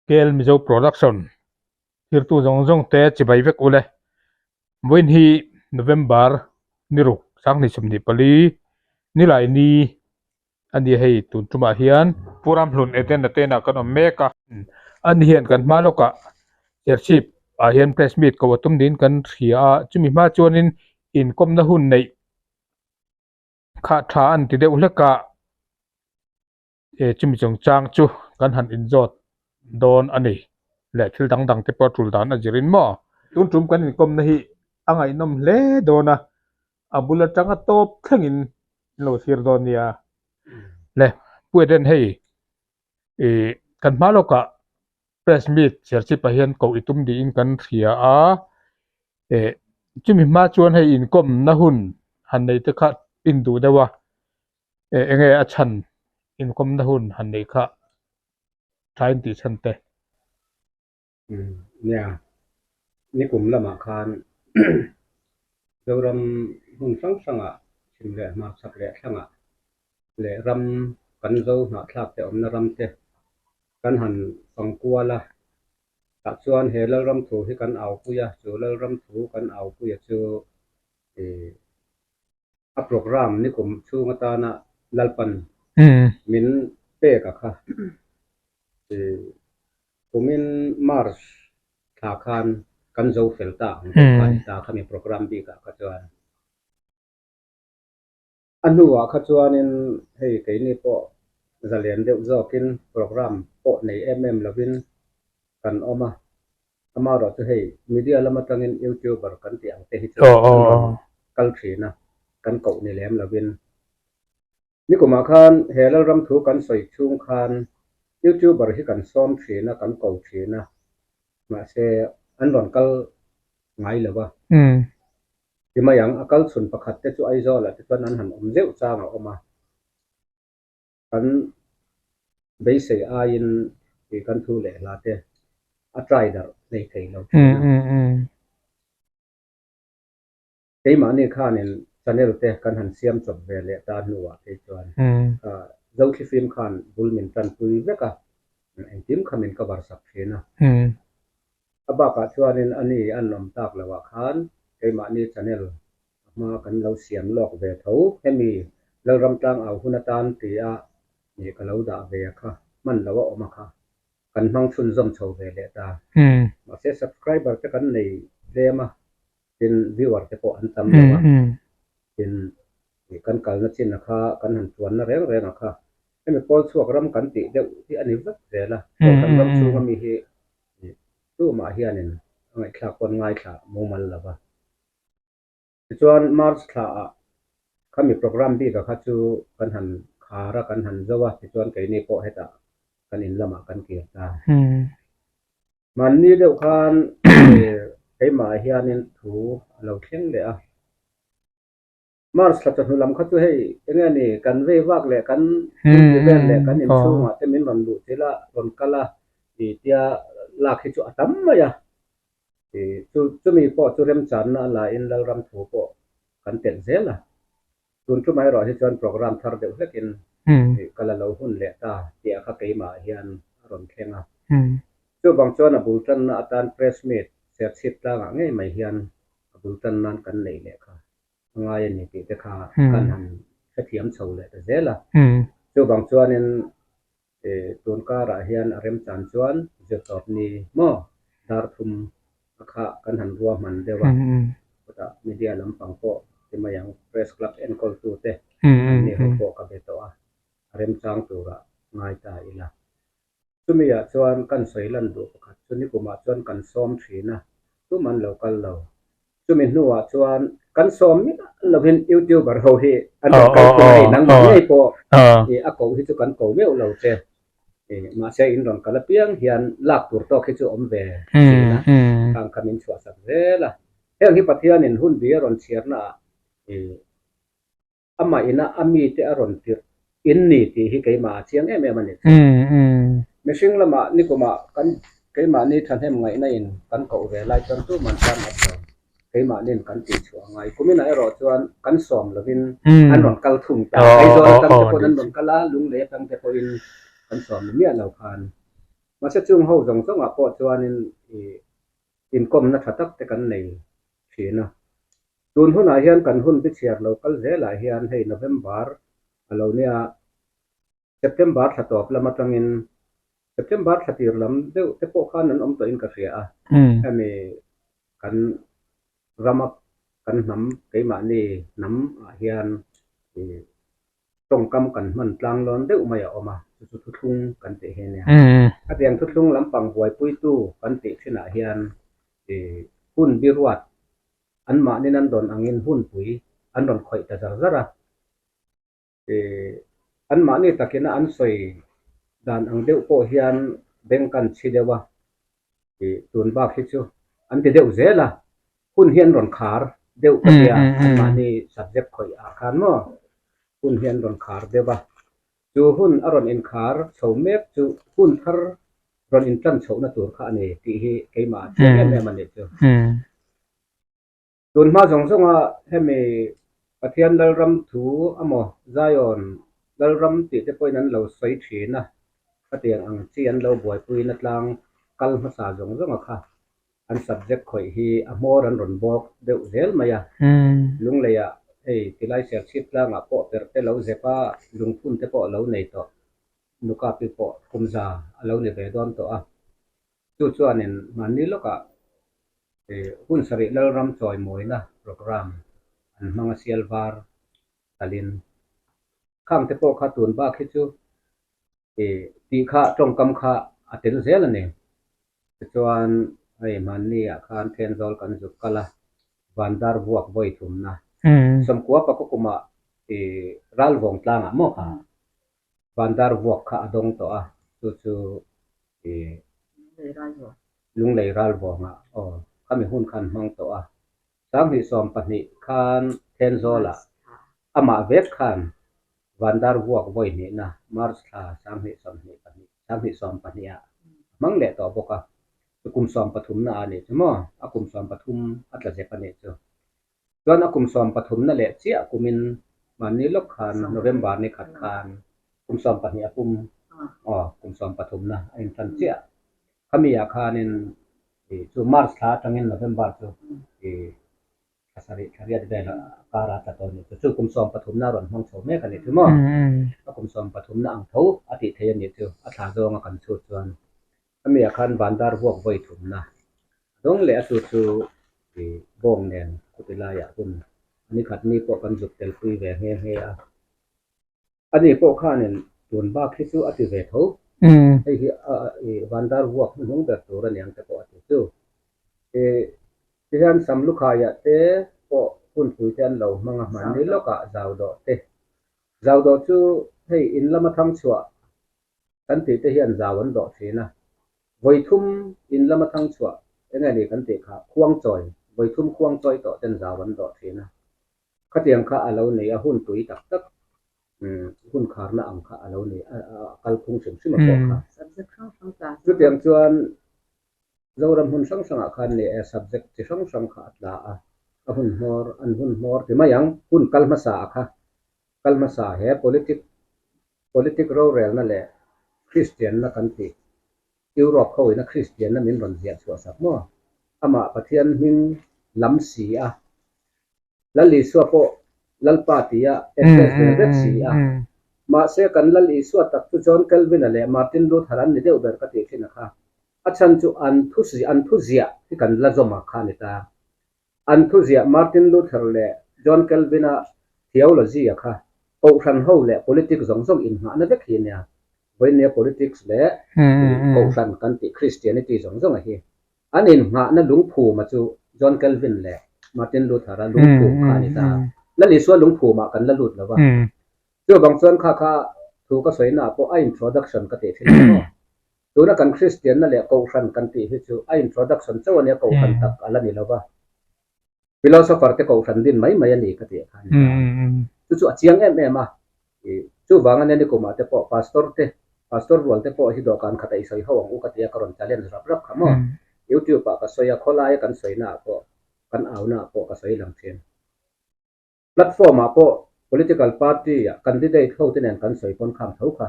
Kel Mizo Production thirtu zawng zawng te chibai vek ule. Vawiin hi November ni ruk 2024 nilai ni a ni hei tun tumah hian Pu Ramhlun Eden Atena kan awm mek a. Ani hian kan hma lawkah Serchhip ah hian press meet ko a tum niin kan hria a, chumi hma chuanin inkawmna hun neih kha tha an ti deuh hlek a. E chumi chungchang chu kan han inzawt dawn a ni leh thil dang dang te pawh a tul dan a zirin maw? Tun tum kan inkawmna hi a ngaihnawm hle dawn a, a bul atanga tawp thlengin in lo thlir dawn nia. Le Pu Eden hei ih kan hma lawkah press meet Serchhip ah hian koh i tum niin kan hria a, eh chumi hma chuan hei inkawmna hun han nei te kha induh deuh a. Eh enge a chhan inkawmna hun han neih kha tha in tih chhan te. Umm nia, nikum lamah khan Zoram hmun hrang hrangah chhim leh hmarchhak leh thlangah leh ram kan zo hnahthlak te awmna ram te kan han fang kual a, tah chuan he Lalram thu hi kan aupui a, chu Lalram thu kan aupuia chu ih A program nikum chhung atana Lalpan min pek a kha. Kumin March thla khan kan zo fel ta ang deuh kha a ni ta khami program bikah kha chuan. A hnuah kha chuanin hei keini pawh zalen deuh zawkin program pawh nei em em lovin kan awm a. Amaherawh chu hei media lam atangin youtuber kan tih ang te hi chu an rawn kal thin a, kan koh ni lem lovin. Nikumah khan he Lalram thu kan sawi chhung khan youtuber hi kan sawm thin a, kan ko thin a, mahse an rawn kal ngai lo a. Ti mai ang, a kal chhun pakhat te chu Aizawlah te chuan an han awm zeuh chang a awm a. Kan beisei aiin tih kan thu leh hla te a try darh hlei thei lo thin a. Keimahni khanin channel te kan han siam chawp ve leh ta hnuah phei chuan Zothlifim khan bul min tanpui vek a, engkim kha min cover sak thin a. A bakah chuanin ani an awm tak loah khan keimahni channel A hma kan lo siam lawk ve tho. Hemi Lalram tlang au hun atan tia nih ka lo dah ve a kha, hman lo a awm a kha. Kan hmang chhunzawm chho ve leh ta. Mahse subscriber te kan nei tlem a, tin viewer te pawh an tam lo a. Tin kan kalna chin a kha, kan han tuanna reng reng a kha. Hemi pawl chhuak ram kan tih deuh hi a ni vek zel a. Kan ram chhunga mi hi tumah hianin a ngaihthlak pawn ngaithla mumal lo va. Tichuan March thla ah khami program bik a kha chu kan han khar a, kan han zo a, tichuan keini pawh hetah kan in lamah kan kir ta. Hmanni deuh khan keimah hianin thu a lo thleng leh a. March thla chawhnu lam kha chu hei enge ni kan vei vak leh kan thil ti vel leh kan inchhungah te min rawn luh chilh a, rawn kal a tia lak hi chu a tam mai a. Chu chumi pawh chu remchanna a lain Lalram thu pawh kan telh zel a. Tun tumah erawh hi chuan program thar deuh hlekin ka la lo hun leh ta tih a kha keimah hian a rawn thleng a. Chuvang chuan a bul tanna atan press meet Serchhip tlangah ngei mai hian a bul tan nan kan neih leh kha a ngai a ni tih te kha kan han hrethiam chho leh ta zel a. Chuvang chuanin Tun karah hian a remchan chuan zirtawp ni maw dar thum a kha kan han ruahman deuh a, chutah media lampang pawh ti mai ang press club enkawltu te an ni ho pawh ka be tawh a, a remchang turah ngai ta ila. Chumi ah chuan kan sawi lan duh pakhat chu nikumah chuan kan sawm thin a, tum an lo kal lo. Chumi hnuah chuan kan sawm miah lovin YouTuber ho hi an rawn kal thung a, hei nangmah ngei pawh ih a koh hi chu kan ko meuh lo che. Ih mahse in rawn kal apiang hian lak tur tawk hi chu awm ve thin a, khang kha min chhuahsak zel a. Heng hi Pathianin hun bi a rawn chhiarnaah ih Amah ina a mite a rawn tirh in ni tih hi keimah a chiang em em a ni chu. Mihring lamah nikumah kan keimahni thahnem ngaihna in kan koh ve lai chuan tuman tan at lo. Keimahnin kan tih chhuah a ngai. Kuminah erawh chuan kan sawm lovin an rawn kal thung ta. Aizawl atang te pawhin an rawn kal a, Lunglei atang te pawhin kan sawm ni miah lo khan. Mahse chung ho zawng zawngah pawh chuanin ih inkawmna tha tak te kan nei thin a. Tun hunah hian kan hun bichhiar lo kal zelah hian hei November a lo nia September thla tawp lam atangin September thla tir lam deuh te pawh khan an awm tawhin ka hria a, hemi kan rama kan hnam keimahni hnam ah hian ih tawngkam kan hman tlang lawn deuh mai a awm a, chu chu thuthlung kan tih hi a nia. Hetiang thuthlung lampang buaipuitu kan tih thinah hian ih hun biruat anmahnin an dawn angin hunpui an rawn khawih ta zar zar a. Anmahni takina an sawi dan ang deuh pawh hian beng kan chhi deuh a, tun bak hi chu an ti deuh zel a, hun hi an rawn khar deuh ka tia anmahni subject khawih ah khan maw hun hi an rawn khar deuh a, chu hun a rawn inkhar chho mek chu hun thar rawn intan chhohna tur kha a ni tih hi keimah a chiang em em a nih chu. Tun hma zawng zawnga hemi Pathian Lalram thu amaw Zion Lalram tih te pawhin an lo sawi thin a, khatiang ang chi an lo buaipuina tlang kal hmasa zawng zawnga kha an subject khawih hi a hmawr an rawn bawk deuh zel mai a. Lungleiah hei tilai serchhip tlangah pawh perh te lo zep a, lungphun te pawh lo nei tawh, nukapi pawh kumza a lo ni ve dawn tawh a. Chu chuanin mahni lawkah hun sarih Lalram chawimawina programme an hmang a sial var talin. Khang te pawh kha tun bak hi chu tih kha tawngkam kha a tel zel a ni. Tichuan hei mahni ah khan Thenzawl kan zuk kal a, Vandar vuak vawi thumna Sawmkua pakua kumah Ralvawng tlangah maw kha Vandar vuak kha a dawng tawh a, chu chu Lunglei Ralvawngah aw khami hun khan hmang tawh a. 2012 khan Thenzawlah amah vek khan Vandar vuak vawi hnihna March thla 2022 2012 ah a hmang leh tawh bawk a, chu kum sawmpathumna ah nih chu maw a kum 13 a tla zep a nih chu. Chuan a kum sawmpathumna leh chiah kumin mahni lawk khan November ni khat khan kum 12 a pum aw kum sawmpathumna a intan chiah. Khami ah khanin ih chu March thla atangin November chu ih thla sarih thla riat vel a kar a tla tawh a nih chu. Chu kum sawmpathumna a rawn hmang chho mek a nih chu maw? A kum sawmpathumna ang tho a tih theih a nih chu a thla zawnga kan chhut chuan. Khami ah khan Vandar vuak vawi thumna a dawng leh a chu chu ih bawng nen khuti laiah hun a ni khat ni pawh kan zuk tel pui ve nghe nghe a. Ani pawh khanin tun bak hi chu a ti ve tho. Hei hi ih Vandar vuak hnuhnung ber tur a niang te pawh a ti chu. Ih tihian Samlukhaiah te pawh hunpui te an lo hmang a hmanni lawkah zau dawh te. Zau dawh chu hei in lama thang chhuah Kan tih te hian zau an dawh thin a, vawi thum in lama thang chhuah eng nge ni kan tih kha khuang chawi, vawi thum khuang chawi tawh ten zau an dawh thin a. Khatiang kha a lo ni a, hun tui tak tak hun kharna ang kha a lo ni a, a kalphung hrim hrim a pawh kha. Chutiang chuan Zoram hmun hrang hrangah khan ni e, subject chi hrang hrang kha a tla a, a hun hmawr, an hun hmawr ti mai ang, hun kal hmasa a kha kal hmasa he politic Politic rorelna leh Kristianna kan tih Europe ho ina Kristianna min rawn ziah chhuah sak maw? Amah Pathian hming lam si a, Lal Isua pawh Lalpa tia address ve vek si a. Mahse kan Lal Isua tak chu John Calvin-a leh Martin Luther an ni deuh ber ka tih thin a kha. A chhan chu an thu an thu ziah hi kan la zawm a kha a ni ta. An thuziah Martin Luther leh John Calvin-a theology-a kha kohhran ho leh politics zawng zawng innghahna vek hi a nia. Vawinia politics leh kohhran kan tih Christianity zawng zawnga hi an innghahna lungphuma chu John Calvin leh Martin Luther-a lungphum kha a ni ta. Lal Isua lungphumah kan la lut lo va. Chuvang chuan kha kha thu ka sawinaah pawh a introduction ka tih thin a maw? Tuna kan Kristianna leh Kohhran kan tih hi chu a introduction chauh a nia, Kohhran tak a la ni lo va. Philosopher te Kohhran din mai mai a ni ka tih kha a ni ta. Chu chu a chiang em em a. Chuvang a nia nikumah te pawh Pastor te, Pastor rual te pawh hi dawhkan khat a i sawi ho ang u ka ti a, ka rawn challenge rap rap kha maw. YouTube ah ka sawi a, khawlaia kan sawina ah pawh, kan auna ah pawh ka sawi lang thin. Platform ah pawh political party ah candidate ho te nen kan sawi pawn khang tho kha.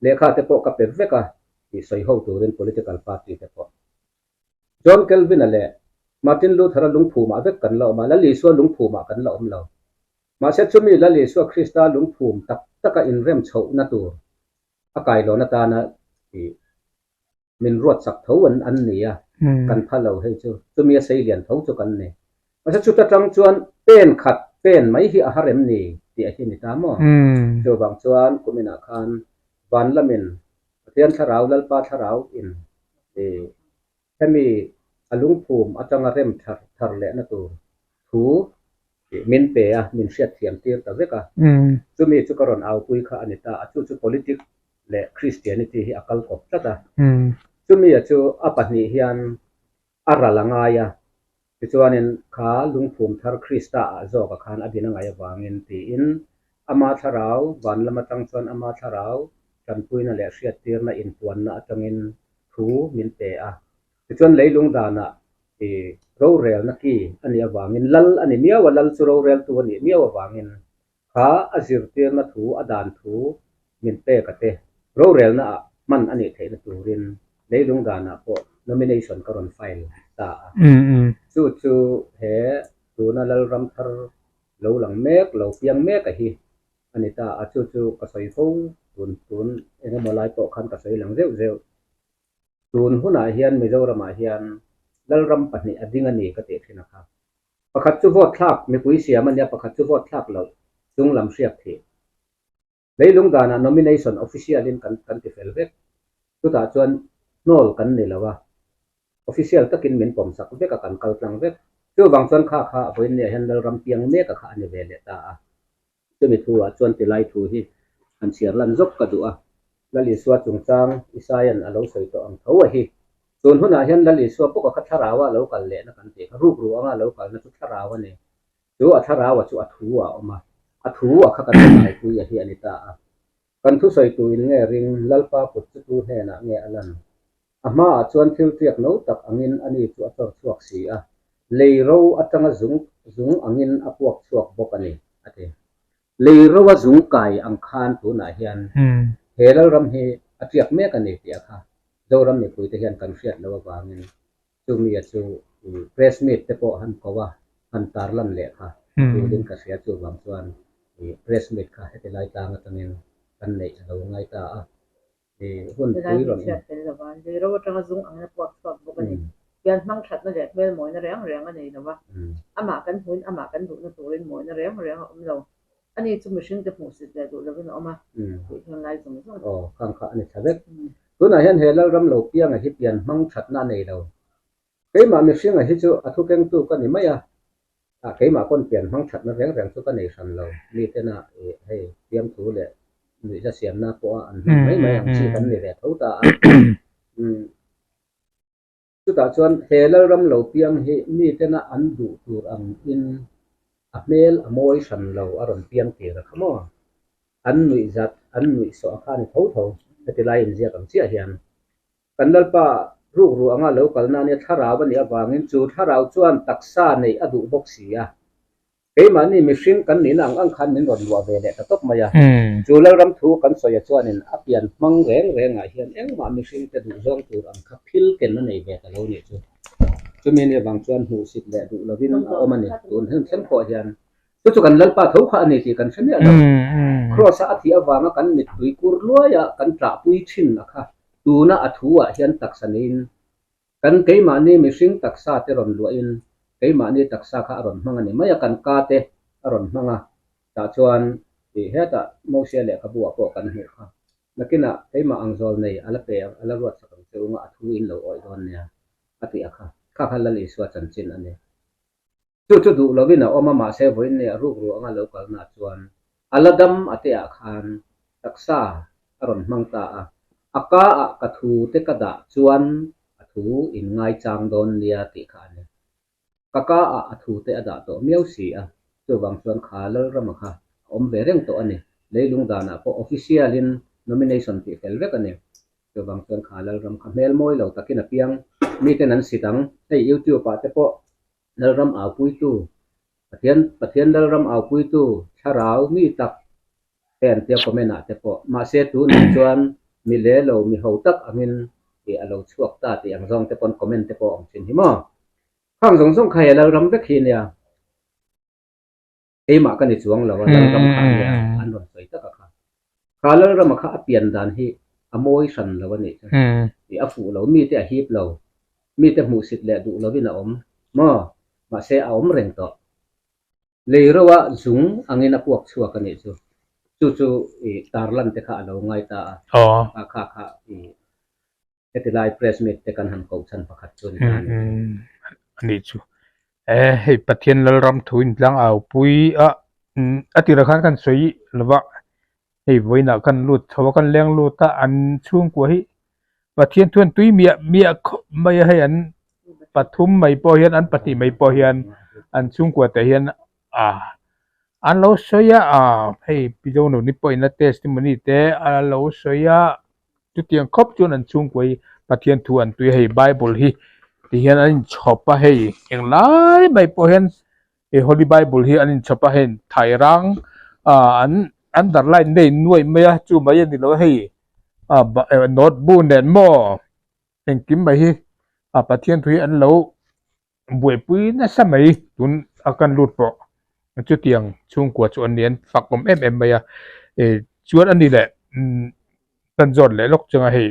Lehkha te pawh ka pe vek a. tih sawi ho turin political party te pawh John Calvin-a leh Martin Luther-a lungphumah vek kan la awm a, Lal Isua lungphumah kan la awm lo. Mahse chumi Lal Isua Krista lungphum tak taka inrem chhohna tur a kailawn atana tih min ruatsak tho an an ni a, kan pha lo hei chu, chumi a sei lian tho chu kan ni. Mahse chuta tang chuan pen khat pen mai hi a har em ni tih a hi ni ta maw? Chuvang chuan kuminah khan van lamin Pathian thlarau, Lalpa thlarau in hemi a lungphum atanga rem thar thar lehna tur thu min pe a, min hriatthiam tir ta vek a. Chumi chu ka rawn aupui kha a ni ta a, chu chu politic leh Christianity hi a kal kawp tlat a. Chumi-a chu a pahnih hian a ral a ngai a, tichuanin kha lungphum thar Krista-ah zawka khan a din a ngaih avangin tiin ama thlarau van lam atang chuan ama thlarau tanpuina leh hriattirna inpuanna atangin thu min pe a. Tichuan leilung danah i rorelna ki a nih avangin lal a ni miau a, lal chu roreltu a nih miau avangin Kha a zirtirna thu, a dan thu min pek a te, rorelna ah hman a nih theihna turin leilung danah pawh nomination ka rawn file ta a. Chu chu he tuna Lalram thar lo lang mek, lo piang mek a hi a ni ta a, chu chu ka sawi fo tun tun eng emaw lai pawh khan ka sawi lang zeuh zeuh. Tun hunah hian Mizoramah hian Lalram pahnih a ding a ni ka tih thin a kha. Pakhat chu vote thlak mipui siam a nia, pakhat chu vote thlak loh chung lam hriak thih. Leilung danah nomination official in kan kan ti fel vek. Chutah chuan hnawl kan ni lo a, official takin min pawm sak vek a, kan kal tlang vek. Chuvang chuan kha kha vawiinniah hian Lalram piang mek a kha a ni ve leh ta a. Chumi thu ah chuan tilai thu hi han chhiar lan zawk ka duh a, Lal Isua chungchang Isaia'n a lo sawi tawh ang tho a hi. Tun hunah hian Lal Isua bawka kha thlarau a lo kal lehna kan tih kha rukru anga a lo kalna chu thlarau a ni. Chu a thlarau a chu a thu a awm a, a thu a kha kan ngaipui a hi a ni ta a. Kan thusawi tu in nge ring, Lalpa kut chu tu hnenah nge a lan? A hmaah chuan thil tiak no tak angin ani chu a chawr chhuak si a, lei ro atanga zung zung angin a puak chhuak bawk a ni, a ti. Lei ro a zung kai ang khan tunah hian he Lalram hi a tiak mek a ni tih a kha Zoram mipuite hian kan hriat loh avangin chumia chu press meet te pawh han ko a, han tarlan leh kha tulin ka hria chuvang chuan press meet kha heti lai tlang atangin kan neih a lo ngai ta a. Hun Helai hi chhiat tel lova, lei ro atanga zung angin a puak chhuak bawk a ni. Pian hmang thatna leh hmel mawina reng reng a nei lo va, amah kan hmuin amah kan duhna turin mawina reng reng a awm lo. Ani chu mihringte hmuhsit leh duh lovin a awm a, tih hian lai zawng zawng. Aw, khang kha a ni thla vek. Tunah hian he Lalram lo pianga hi pian hmang thatna a nei lo. Keimah mihringa hi chu a thukengtu ka ni mai a, ah keimah pawn pian hmang thatna reng reng chu ka nei hran lo. Mitena ih hei fiamthu leh nuihza siamna pawha an hman mai mai ang chi kan ni ve tho ta a. Umm chutah chuan he Lalram lo piang hi mitena an duh tur ang in a hmel a mawi hran lo a rawn piang tir a kha maw? An nuihzat an nuihsawh a kha a ni tho tho heti lai inziak ang chiah hian. Kan Lalpa rukru anga lo kalna ania thlarau a nih avangin chu thlarau chuan taksa neih a duh bawk si a. Keimahni mihring kan nihna ang ang khan min rawn luah ve leh ta tawp mai a. Chu Lalram thu kan sawi a chuanin a pian hmang reng rengah hian engmah mihringte duh zawng tur ang kha phil ken a nei ve ta lo nih chu. Chumi nih avang chuan hmuhsit leh duh lovin a awm a ni. Tun hun thleng pawh hian Chu chu kan Lalpa tho kha a ni tih kan hre miah lo. Kraws-a a thih avanga kan mittui kur luaia kan tlahpui thin a kha tuna a thu-ah hian taksa neiin kan keimahni mihring taksa te rawn luahin keimahni taksa kha a rawn hmang a ni mai a, kan ka te a rawn hmang a, tah chuan ih hetah Mosia lehkhabu-ah pawh kan hmuh kha. Nakinah keimah ang zawl nei a la pe ang, a la ruat sak ang che unga a thu in lo awih dawn nia a tih a kha. Kha kha Lal Isua chanchin a ni. Chu chu duh lovin a awm a, mahse vawiin nei a ruk ruh anga lo kalna chuan a la dam a te ah khan taksa a rawn hmang ta a, a ka ah ka thu te ka dah chuan a thu in ngaichang dawn nia tih kha a ni. Ka ka ah a thu te a dah tawh miau si a, chuvang chuan kha Lalrama kha a awm ve reng tawh a ni. Leilung danah pawh official in nomination tih fel vek a ni. Chuvang chuan kha Lalram kha hmel mawi lo takin a piang, miten an sit ang, hei YouTube ah te pawh Lalram aupuitu, Pathian Pathian Lalram aupuitu thlarau mi tak te an tia comment ah te pawh. Mahse tunah chuan Mi le lo, mi ho tak angin ih a lo chhuak ta tih ang zawng te pawn comment te pawh a awm thin hi maw? Khang zawng zawng kha he Lalram vek hi nia. Keimah ka ni chuang lo a, Lalram kha ania an rawn sawi tak a kha. Kha Lalrama kha a pian dan hi a mawi hran lo a nih chu. Ih a fuh lo, mite a hip lo, mite hmuhsit leh duh lovin a awm maw? Mahse a awm reng tawh. Lei roa zung angin a puak chhuak a nih chu. Chu chu i tarlan te kha a lo ngai ta a. A kha kha i heti lai press meet te kan han koh chhan pakhat chu a ni ta a nih chu. A nih chu. E hei Pathian Lalram thu intlang au pui a a tirah khan kan sawi lova hei vawiinah kan lut chho a kan leng lut a an chhungkua hi Pathian chuan tui miah miah khawp mai a hei an pathum mai pawh hian an pahnih mai pawh hian an chhungkua te hian ah an lo sawi a ah hei pi Zonuni pawhin a testimony te a lo sawi a chutiang khawp chuan an chhungkua hi Pathian thu an tui a hei bible hi ti hian an inchhawp a hei englai mai pawh hian he holy bible hi an inchhawp a hei thairang ah an underline nei nuaih mai a chu mai a ni lo a hei. ah note bu nen maw engkim mai hi ah Pathian thu hi an lo buaipui nasa mai tun a kan lut pawh chutiang chhungkua chu an ni an fak awm em em mai a eh chuan a ni leh umm kan zawt leh lawk changa hei.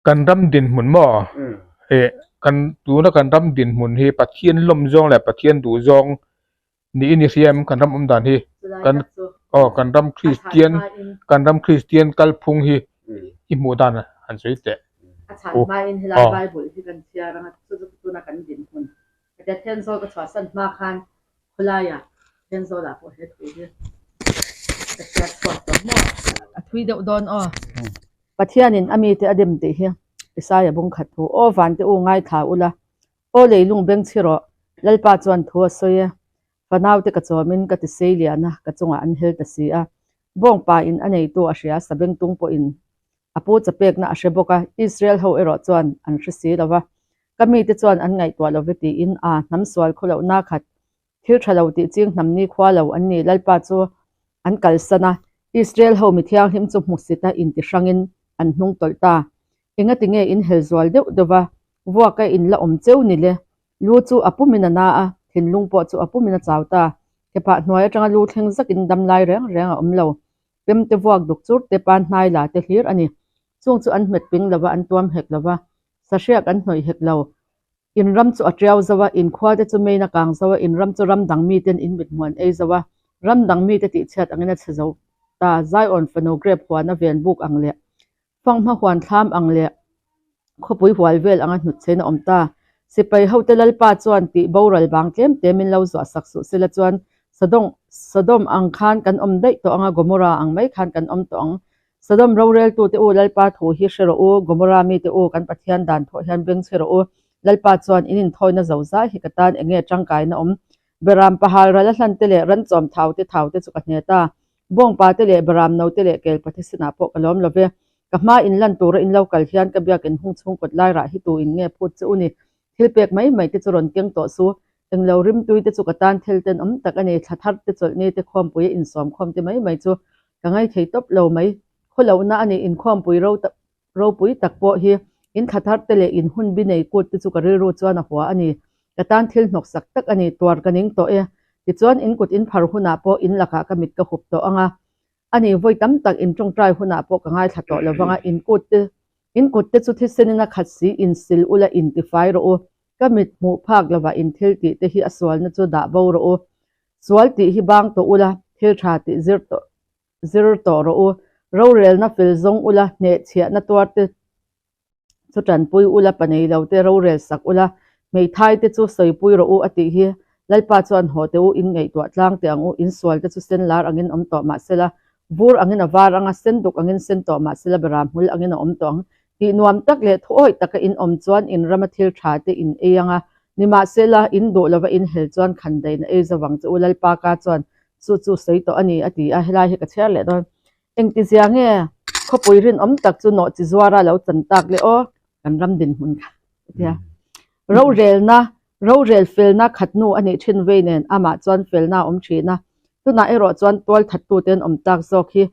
Kan ram dinhmun maw? Eh, kan tuna kan ram dinhmun hi Pathian lawm zawng leh Pathian duh zawng niin i hria em kan ram awm dan hi? Kan aw kan ram Kristian kan ram Kristian kalphung hi i hmuh dan han sawi teh. A chhan hmain helai Bible hi kan chhiar anga chu chu tuna kan dinhmun Hetia Thenzawl ka chhuahsan hma khan khawlaiah Thenzawlah pawh he thu hi ka hriat chhuak tawh maw? A thui deuh dawn aw. Pathianin a mite a dem tih hi Isaia bung khat thu, Aw vante u ngaithla ula, aw leilung beng chhi rawh, Lalpa chuan thu a sawi e. Fanaute ka chawmin ka ti sei lian a, ka chungah an hel ta si a. Bawngpa in a neitu a hria, sabengtung pawhin a pu chapekna a hre bawk a, Israel ho erawh chuan an hre si lo va. Ka mite chuan an ngaihtuah lo ve tiin a hnam sual khaw lohna khat thil tha lo tih ching hnam ni khua lo an ni Lalpa chu an kalsan a, Israel ho mi thianghlim chu hmusit a inti hrangin an hnung tawlh ta. Engati nge in hel zual deuh deuh va, vuaka in la awm cheu ni le? Lu chu a pumin a na a, thinlung pawh chu a pumin a chau ta. Kephah hnuai atanga lu thleng zakin dam lai reng reng a awm lo. Pemte vuak duk chur te pan hnai la te hlir a ni. Chung chu an hmet ping lo va, an tuam hek lo va, sahriak an hnawih hek lo. In ram chu a tiau zo a, in khua te chu main a kang zo a, in ram chu ram dang miten in mit hmuan ei zo a, ram dang mite tihchhiat angin a chhe zo ta. Zion fanu grape huan a ven buk ang leh fanghma huan thlam ang leh khawpui hual vel anga hnut chhein a awm ta. Sipai hote Lalpa chuan tih boral bang tlem te min lo zuah sak suh sela chuan Sodom Sodom ang khan kan awm daih tawh anga Gomorrah ang mai khan kan awm tawh ang. Sodom roreltute u Lalpa thu hi hre rawh u, Gomorrah mite u kan Pathian dan thawh hian beng chhe rawh u. Lalpa chuan in inthawina zo zai hi ka tan eng nge tangkaina awm? Beram pahal ral a hlan te leh ran chawm thau te thau te chu ka hne ta. Bawngpa te leh Baram no te leh Kelpa thisen ah pawh ka lawm lo ve. Ka hma in lan tura in lo kal hian ka biak in hung chhung kawt lai rah hi tu in nge phut che u ni. Thil pek mai mai te chu rawn keng tawh su. Englo rimtui te chu ka tan thil tenawm tak a ni. Thla thar te chawlhni te khawmpui a insawmkhawm te mai mai chu ka ngai thei tawp lo mai. Khawlohna a ni inkhawmpui ro Ropui tak pawh hi in thla thar te leh in hun bi nei kut te chu ka rilru chuan a hua a ni. Ka tan thil hnawksak tak a ni, tuar ka ning tawh e. Tichuan in kut in phar hunah pawh in lakah ka mit ka hup tawh ang a. A ni, vawi tam tak in tawngtai hunah pawh ka ngaithla tawh lo vang a, in kut te in kut te chu thisenin a khat si, in sil ula in tifai rawh u. Ka mit hmuh phak lovah in thil tih te hi a sualna chu dah bo rawh u. Sual tih hi bang tawh ula, thil tha tih zir tawh Zir tawh rawh u. Rorelna fel zawng ula, hnehchhiahna tuar te chu tanpui ula, pa nei lo te rorel sak ula, hmeithai te chu sawipui rawh u a tih hi Lalpa chuan haw teh u, in ngaihtuah tlang teh ang u, in sual te chu sen lar angin awm tawh mah sela, vur angin a var anga, sen duk angin sen tawh mah sela, beram hmul angin a awm tawh ang. Tih nuam tak leh thuawih taka in awm chuan in rama thil tha te in ei anga, nimahsela, in duh lova in hel chuan khandaihna ei zo vang che u Lalpa ka chuan Chu chu sawi tawh a ni a ti a, helai hi ka chhiar leh dawn. Engtizia nge khawpui rinawm tak chu nawh chi zuara lo chan tak le aw, kan ram dinhmun kha a ti a. Rorelna, rorel felna khat nu a nih thin vei nen amah chuan felna a awm thin a, tunah erawh chuan tual thattute an awm tak zawk hi.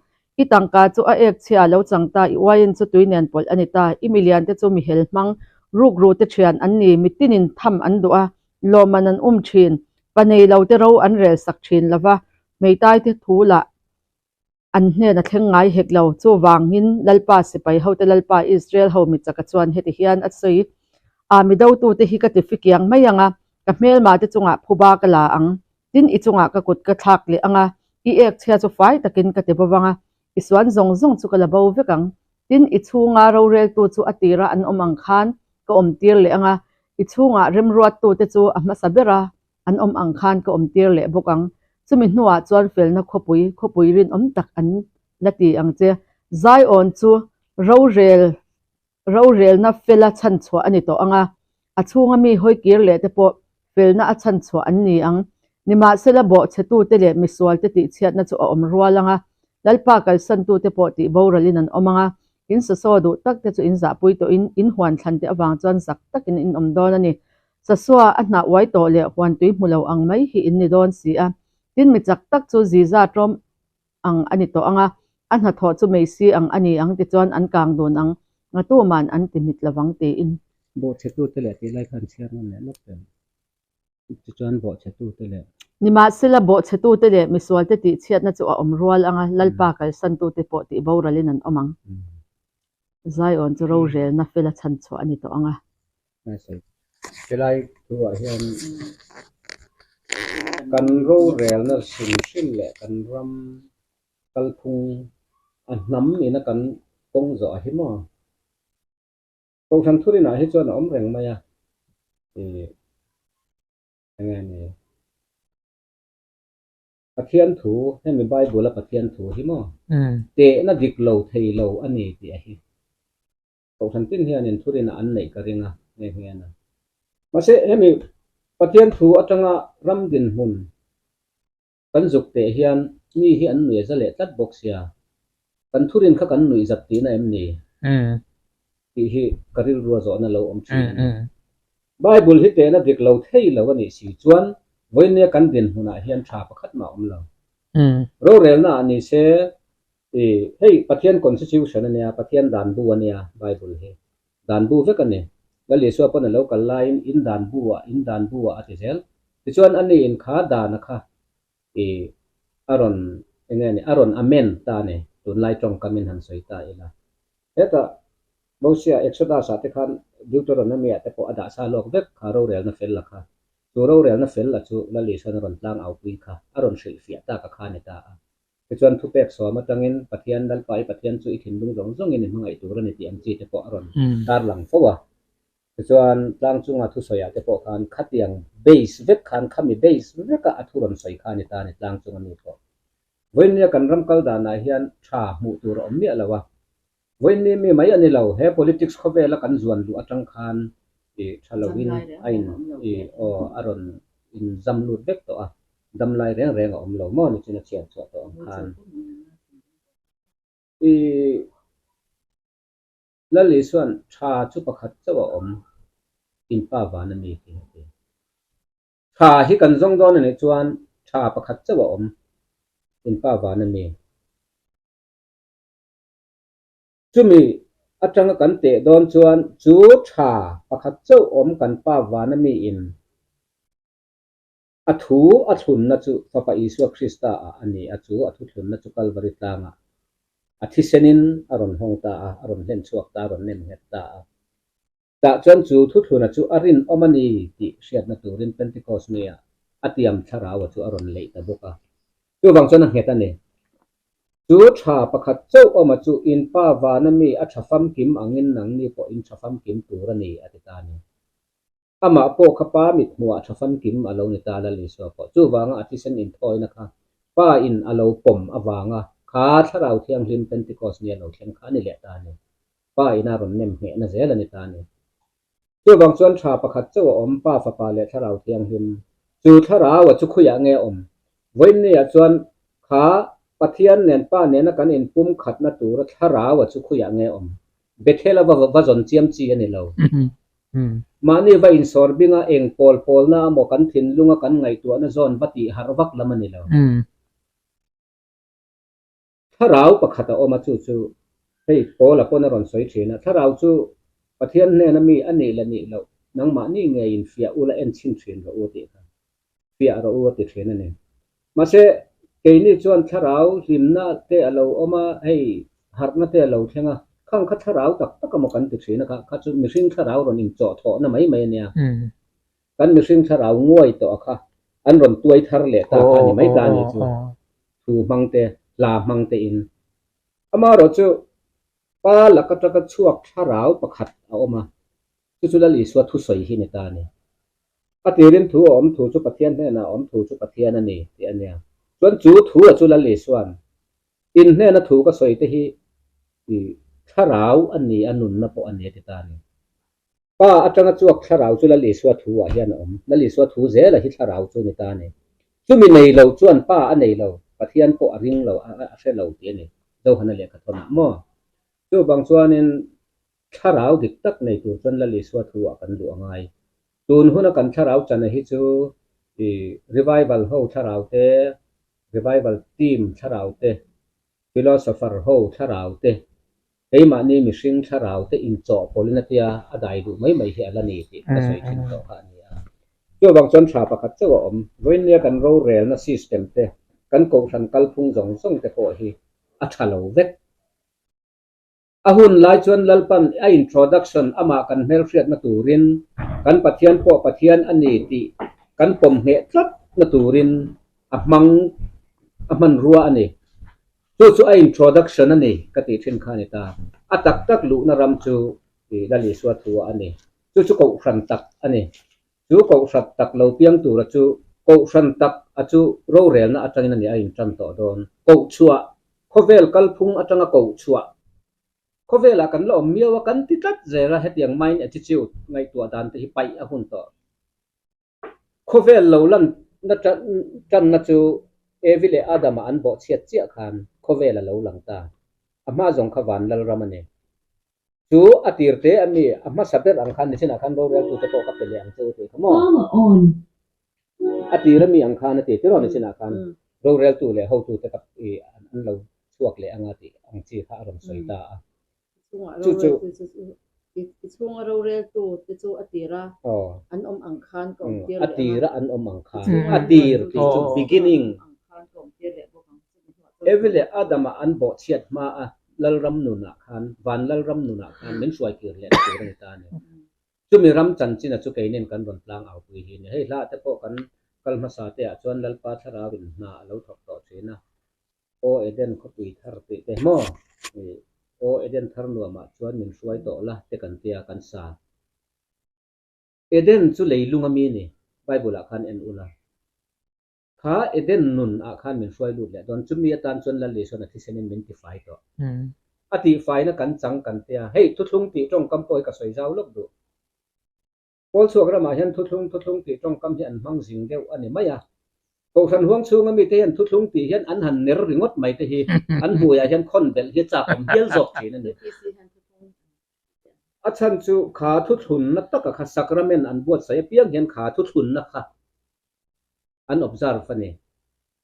I tangka chu a ek chhia a lo chang ta, i uaiin chu tui nen pawlh a ni ta. I milian te chu mihel hmang, rukru te thian an ni, mitinin tham an duh a, lawmman an um thin, pa nei lo te ro an rel sak thin lo va, hmeitai te thu lah an hnen a thleng ngai hek lo. Chuvangin Lalpa sipai hote Lalpa Israel ho michaka chuan heti hian a sawi, A midotute hi ka ti fikiang mai ang a, ka hmelma te chungah phuba ka la ang. Tin, i chungah ka kut ka thlak leh ang a, i ek chhia chu fai takin ka ti bo vang a, i suan zawng zawng chu ka la bo vek ang. Tin, i chhunga roreltu chu a tira an awm ang khan ka awmtir leh ang a, i chhungah remruattute chu a hmasa bera an awm ang khan ka awmtir leh bawk ang. Chumi hnuah chuan felna khawpui, khawpui rinawm tak an la ti ang che. Zion chu rorel Rorelna fela chhanchhuah a ni tawh ang a, a chhunga mi hawi kir leh te pawh felna a chhanchhuah an ni ang. Nimahsela bawhchhetute leh misualte tihchhiatna chu a awm rual ang a, Lalpa kalsantute pawh tih boralin an awm ang a, in sasaw duh takte chu in zahpui tawhin in huan thlante avang chuan zak takin in awm dawn a ni. Sasua a hnah uai tawh leh huan tui hmu lo ang mai hi in ni dawn si a. Tin, mi chak tak chu ziza tlawm ang a ni tawh ang a, a hnathawh chu meisi ang a ni ang tichuan an kang dun ang, ngatuman an ti mit lovang tiin. Bawhchhetute leh tih lai khan chhiar nawn leh lawk tel. Tichuan bawhchhetute leh. Nimahsela bawhchhetute leh misualte tihchhiatna chu a awm rual ang a, Lalpa kalsantute pawh tih boralin an awm ang. Zion chu rorelna fela chhanchhuah a ni tawh ang a. Helai thuah hian kan rorelna hrim hrim leh kan ram kalphung a hnam ina kan kawng zawh a hi maw? Kohhran thurinah hi chuan a awm reng mai a, ih enge ni? Pathian thu, hemi Bible a Pathian thu hi maw? Tehna dik lo thei lo a ni tih a hi. Kohhran tin hianin thurinah an neih ka ring a, nghe nghe a. Mahse, hemi Pathian thu atanga ram dinhmun kan zuk teh hian mi hi an nuih a za leh tlat bawk sia, kan thurin kha kan nuih zat tihna em ni? tih hi ka rilrua zawhna lo awm thin a ni. Bible hi tehna dik lo thei lo a nih si chuan vawinia kan dinhmunah hian tha pakhat mah a awm lo. Rorelna ah ni se I, hei Pathian constitution a nia, Pathian dan bu a nia Bible hi. Dan bu vek a ni. Lal Isua pawn a lo kal laiin in dan bu ah, in dan bu ah a ti zel. Tichuan a ni in kha dan a kha i a rawn eng nge ni, a rawn amend ta a ni, tunlai tawngkam in han sawi ta ila. Hetah Mosia Exodus ah te khan Deuteronomy ah te pawh a dah sa lawk vek kha rorelna fel la kha. Chu rorelna fel la chu Lal Isuan a rawn tlang au pui kha, a rawn hrilhfiah tak a kha a ni ta a. Tichuan thupek sawm atangin Pathian Lalpa i Pathian chu i thinlung zawng zawngin i hmangaih tur a ni tih ang chi te pawh a rawn tarlang fo a. Tichuan tlang chunga thusawiah te pawh khan khatiang base vek khan khami base veka a thu rawn sawi kha a ni ta a ni tlang chunga mi pawh. Vawinia kan ram kal danah hian tha hmuh tur a awm miah lo a. Vawiin mi mai a ni lo, he politics khawvela kan zuan luh atang khan i tha loin a in i aw a rawn in zam lut vek tawh a, dam lai reng reng a awm lo maw nichin a chhiar chhuah tawh ang khan. I Lal Isuan tha chu pakhat chauh a awm, in pa van a mi tih a ti. Tha hi kan zawng dawn a nih chuan tha pakhat chauh a awm, in pa van a mi. Chumi atanga kan teh dawn chuan chu tha pakhat chauh awm kan Pa vana miin a thu a thlunna chu Fapa Isua Krista ah a ni a, chu a thuthlunna chu Kalvari tlangah a thisenin a rawn hawng ta a, a rawn hlen chhuak ta a, a rawn nem nghet ta a. Tah chuan chu thuthluna chu a rinawm a ni tih hriatna turin Pentecost nia a tiam thlaraua chu a rawn leih ta bawk a. Chuvang chuan a nghet a ni. Chu tha pakhat chauh awma chu in pa vana mi a tha famkim angin nangni pawh in tha famkim tur a ni a ti ta a ni. Amah pawh kha pa mithmuhah tha famkim a lo ni ta Lal Isua pawh. Chuvanga a thisen inthawina kha Pa in a lo pawm avanga kha Thlarau Thianghlim Pentecost nia lo thleng kha a ni leh ta a ni. Pa ina rawn nem nghehna zel a ni ta a ni. Chuvang chuan tha pakhat chauh a awm, Pa, Fapa leh Thlarau Thianghlim. Chu Thlarau a chu khuiah nge a awm? Vawiinniah chuan kha Pathian nen Pa nena kan inpum khatna tura Thlarau a chu khuiah nge a awm? Bethel a va va zawn chiam chi a ni lo. Mahni va insawr binga eng pawl pawlna amaw kan thinlunga kan ngaihtuahna zawn va tih harh vak lam a ni lo. Thlarau pakhat a awm a, chu chu hei Paula pawn a rawn sawi thin a, thlarau chu Pathian hnena mi a nih leh nih loh nangmahni ngeiin fiah ula en chhin thin rawh u tih kha fiah rawh u a ti thin a ni. Mahse, keini chuan thlarau hlimna te a lo awm a, hei harhna te a lo thleng a, khang kha thlarau tak tak emaw kan ti thin a, kha kha chu mihring thlarau rawn inchawhthawhna mai mai a nia. Kan mihring thlarau nguai tawh a kha an rawn tuai thar leh ta kha a ni mai ta a nih chu, thu hmang te, hla hmang te in. Amaherawh chu Pa lak atanga chhuak thlarau pakhat a awm a, chu chu Lal Isua thusawi hi ni ta a ni. A tirin thu a awm thu chu Pathian hnenah a awm thu chu Pathian a ni tih a nia. Chuan chu thu a chu Lal Isua'n in hnena thu ka sawi te hi thlarau a ni a, nunna pawh a ni a ti ta a ni. Pa atanga chuak thlarau chu Lal Isua thu ah hian a awm. Lal Isua thu zela hi thlarau chu ni ta a ni. Chumi nei lo chuan Pa a nei lo, Pathian pawh a ring lo, a hre lo tih a ni. Johana lehkha thawnah maw? Chuvang chuanin thlarau dik tak nei tur chuan Lal Isua thu ah kan duh a ngai. Tun huna kan thlarau chana hi chu i revival ho thlarau te, revival team thlarau te, philosopher ho thlarau te, Keimahni mihring thlarau te inchawhpawlhin a tia a dai duh mai mai hi a la ni tih ka sawi thin tawh kha a ni a. Chuvang chuan tha pakhat chauh a awm. Vawiinnia kan rorelna system te, kan kohhran kalphung zawng zawng te pawh hi a tha lo vek. A hun lai chuan Lalpan a introduction amah kan hmelhriatna turin, kan Pathian pawh Pathian a ni tih kan pawm ngheh tlatna turin a hmang a hmanrua a ni. Chu chu a introduction a ni ka tih thin kha a ni ta. A tak tak luhna ram chu ih Lal Isua thu a ni. Chu chu kohhran tak a ni. Chu kohhran tak lo piang tura chu kohhran tak a chu rorelna atangin a ni a intan tawh dawn. Kohchhuah, khawvel kalphung atanga kohchhuah. Khawvelah kan la awm miau a, kan ti tlat zel a, hetiang mind attitude ngaihtuah dan te hi paih a hun tawh. Khawvel lo lanna tanna chu Evi leh Adama an bawhchhiat chiah khan khawvel a lo lang ta. A hma zawng kha van lal ram a ni. Chu a tir te a mi, a hmasa ber ang khan nichinah khan roreltute pawh ka pe leh ang che u tih kha maw? A tir a mi ang khan a ti tiraw nichinah khan roreltu leh hotute ka an lo chhuak leh anga tih ang chi kha a rawn sawi ta a. Chhunga roreltu chu i chhunga roreltu te chu a tira an awm ang khan ka awm tir leh ang a. A tira an awm ang khan. A tir tih chu beginning. Evi leh Adama an bawhchhiat hma a Lalram nunah khan, van Lalram nunah khan min hruai kir leh na tur a ni ta a ni. Chumi ram chanchina chu keinin kan rawn tlang au pui hi a ni. Hei hla te pawh kan kal hmasa te ah chuan Lalpa thlarau in hna a lo thawk tawh thin a. Aw Eden khawpui thar tih te maw? Ih, Aw Eden thar nuamah chuan min hruai tawh la te kan tia kan sa. Eden chu leilung a mi ni, Bible ah khan en ula. Kha Eden nun ah khan min hruai lut leh dawn, chumi atan chuan Lal Isuan a thisenin min tifai tawh. A tihfaina kan chang kan tia, hei thuthlung tih tawngkam pawh hi ka sawi zau lawk duh. Pawl chhuak ramah hian thuthlung thuthlung tih tawngkam hi an hmang zing deuh a ni mai a. Kohhran huang chhunga mite hian thuthlung tih hian an han ner ringawt mai te hi an hmuiah hian khawn belh hi chak awm hial zawk thin a ni. A chhan chu kha thuthlunna taka kha sacrament an buatsaih apiang hian kha thuthlunna kha an observe a ni.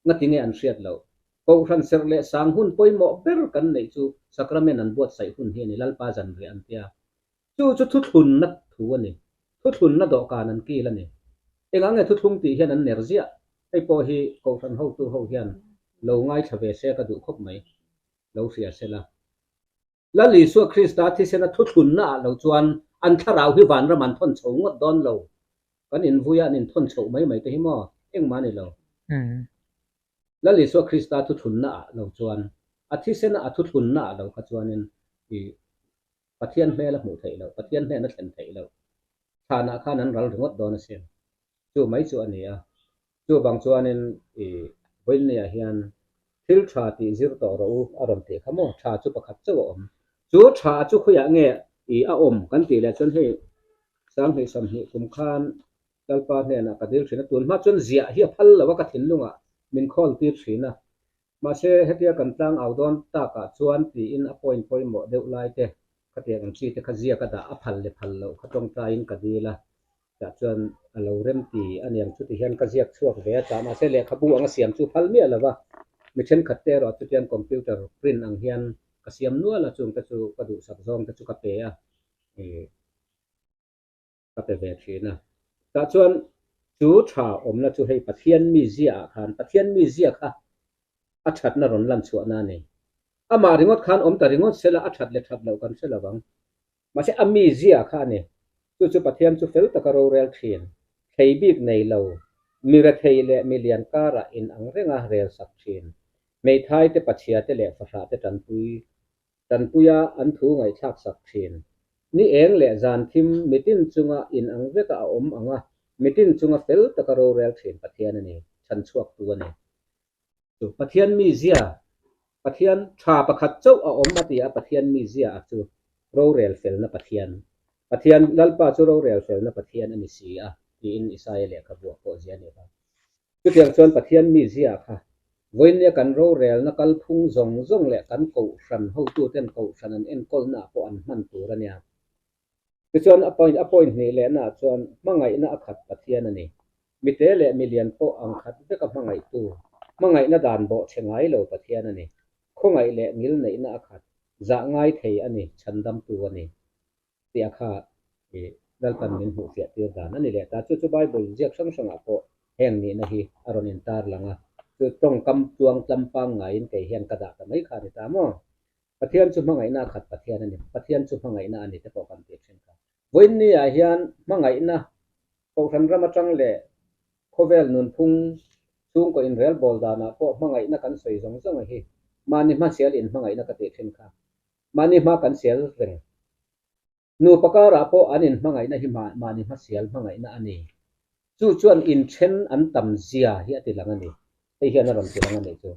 Ngatinge an hriat loh? Kohhran serh leh sang hun pawimawh ber kan neih chu sacrament an buatsaih hun hi a ni, Lalpa zanriah an tia. Chu chu thuthlunna thu a ni. Thuthlunna dawhkan an kil a ni. Engah nge thuthlung tih hian an ner ziah? Hei pawh hi Kohhran hotu ho hian lo ngaithla ve se ka duh khawp mai. Lo hria se la. Lal Isua Krista thisena thuthlunna ah lo chuan an thlarau hi vanram an thawn chho ngawt dawn lo. Kan invuia an inthawn chhoh mai mai te hi maw? Engmah a ni lo. Lal Isua Krista thuthlunna ah lo chuan, a thisena a thuthlunna ah lo kha chuanin i Pathian hmel a hmuh theih loh, Pathian hnen a thlen theih loh. Thlanah khan an ral ringawt dawn asin. Chu mai chu a ni a. Chuvang chuanin i vawiinniah hian thil tha tih zir tawh rawh u a rawn tih kha maw? Tha chu pakhat chauh a awm. Chu tha chu khawiah nge i a awm kan tih leh chuan hei Sanghnih 20 kum khan Lalpa hnenah ka dil thin a, tun hma chuan ziah hi a phal lo a ka thinlungah min khawl tir thin a. Mahse, hetia kan tlang au dawn takah chuan tiin a point pawimawh deuh lai te, khatiang ang chi te kha ziak a dah a phal leh phal loh kha tawngtaiin ka dil a, tah chuan a lo rem ti a niang chuti hian ka ziak chhuak ve a tah mahse lehkhabu anga siam chu phal miah lo va. Mi thenkhat te erawh chutiang computer print ang hian ka siam nual a, chungte chu ka duhsak zawng te chu ka pe a, ih ka pe ve thin a. Tah chuan chu tha awmna chu hei Pathian mizia ah khan Pathian mizia kha a thatna rawn lan chhuahna a ni. Amah ringawt khan awm ta ringawt sela a that leh that loh kan hre lo ang. Mahse a mizia kha a ni. Chu chu Pathian chu fel taka rorel thin, thlei bik nei lo, mi rethei leh mi lian karah in ang renga rel sak thin, hmeithai te pachhia te leh fahrah te tanpui tanpuia an thu ngaihthlak sak thin. Ni eng leh zan thim mitin chunga in ang veka a awm ang a, mitin chunga fel taka rorel thin Pathian a ni, chhanchhuaktu a ni. Chu Pathian mizia, Pathian tha pakhat chauh a awm a ti a, Pathian mizia a chu rorel felna Pathian. Pathian, Lalpa chu rorel felna Pathian a ni si a, tiin Isaia lehkhabuah pawh zia a ni kha. Chutiang chuan Pathian mizia kha vawinia kan rorelna kalphung zawng zawng leh kan kohhran hotuten kohhran an enkawlnaah pawh an hman tur a nia. Tichuan a point a point hnih lehnaah chuan hmangaihna a khat Pathian a ni. Mite leh milian pawh ang khat veka hmangaihtu, hmangaihna dan bawh chhe ngai lo Pathian a ni. Khawngaih leh ngil neihna a khat, zah ngai thei a ni, chhandamtu a ni. Tih a kha i Lalpan min hmuhfiah tir dan a ni leh ta. Chu chu Bible ziak hrang hrangah pawh heng nihna hi a rawn intar lang a. Chu tawngkam tluang tlam pangngaiin kei hian ka dah ta mai kha a ni ta maw? Pathian chu hmangaihna a khat Pathian a ni. Pathian chu hmangaihna a ni te pawh kan tih thin kha. Vawiinni ah hian hmangaihna Kohhran ram atang leh khawvel nunphung chhungkaw inrelbawl danah pawh hmangaihna kan sawi zawng zawng a hi. Mahni hmasial in hmangaihna ka tih thin kha. Mahni hma kan sial reng. Nupa karah pawh an inhmangaihna hi mahni hmasial hmangaihna a ni. Chu chuan inthen an tam zia hi a ti lang a ni. Hei hian a rawn ti lang a nih chu.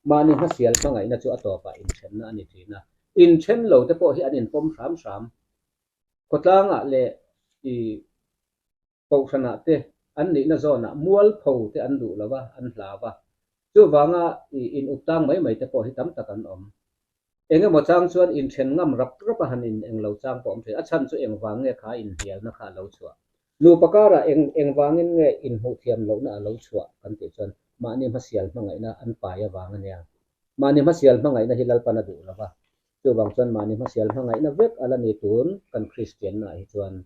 Mahni hmasial hmangaihna chu a tawpah inthenna a ni thin a. Inthen lo te pawh hi an inpawm hram hram. Khawtlangah leh i Kohhranah te an nihna zawnah mualpho te an duh lo a, an hlau a. Chuvanga i in up tang mai mai te pawh hi tam tak an awm. Eng emaw chang chuan inthen ngam rap rap a han in eng lo chang pawh awm thin. A chhan chu engvang nge kha inhnialna kha a lo chhuah? Nupa karah eng engvangin nge inhmuh thiam lohna a lo chhuah kan tih chuan mahni hmasial hmangaihna an pai avang a nia. Mahni hmasial hmangaihna hi Lalpan a duh lo va, Chuvang chuan mahni hmasial hmangaihna vek a la ni tun kan Kristianna ah hi chuan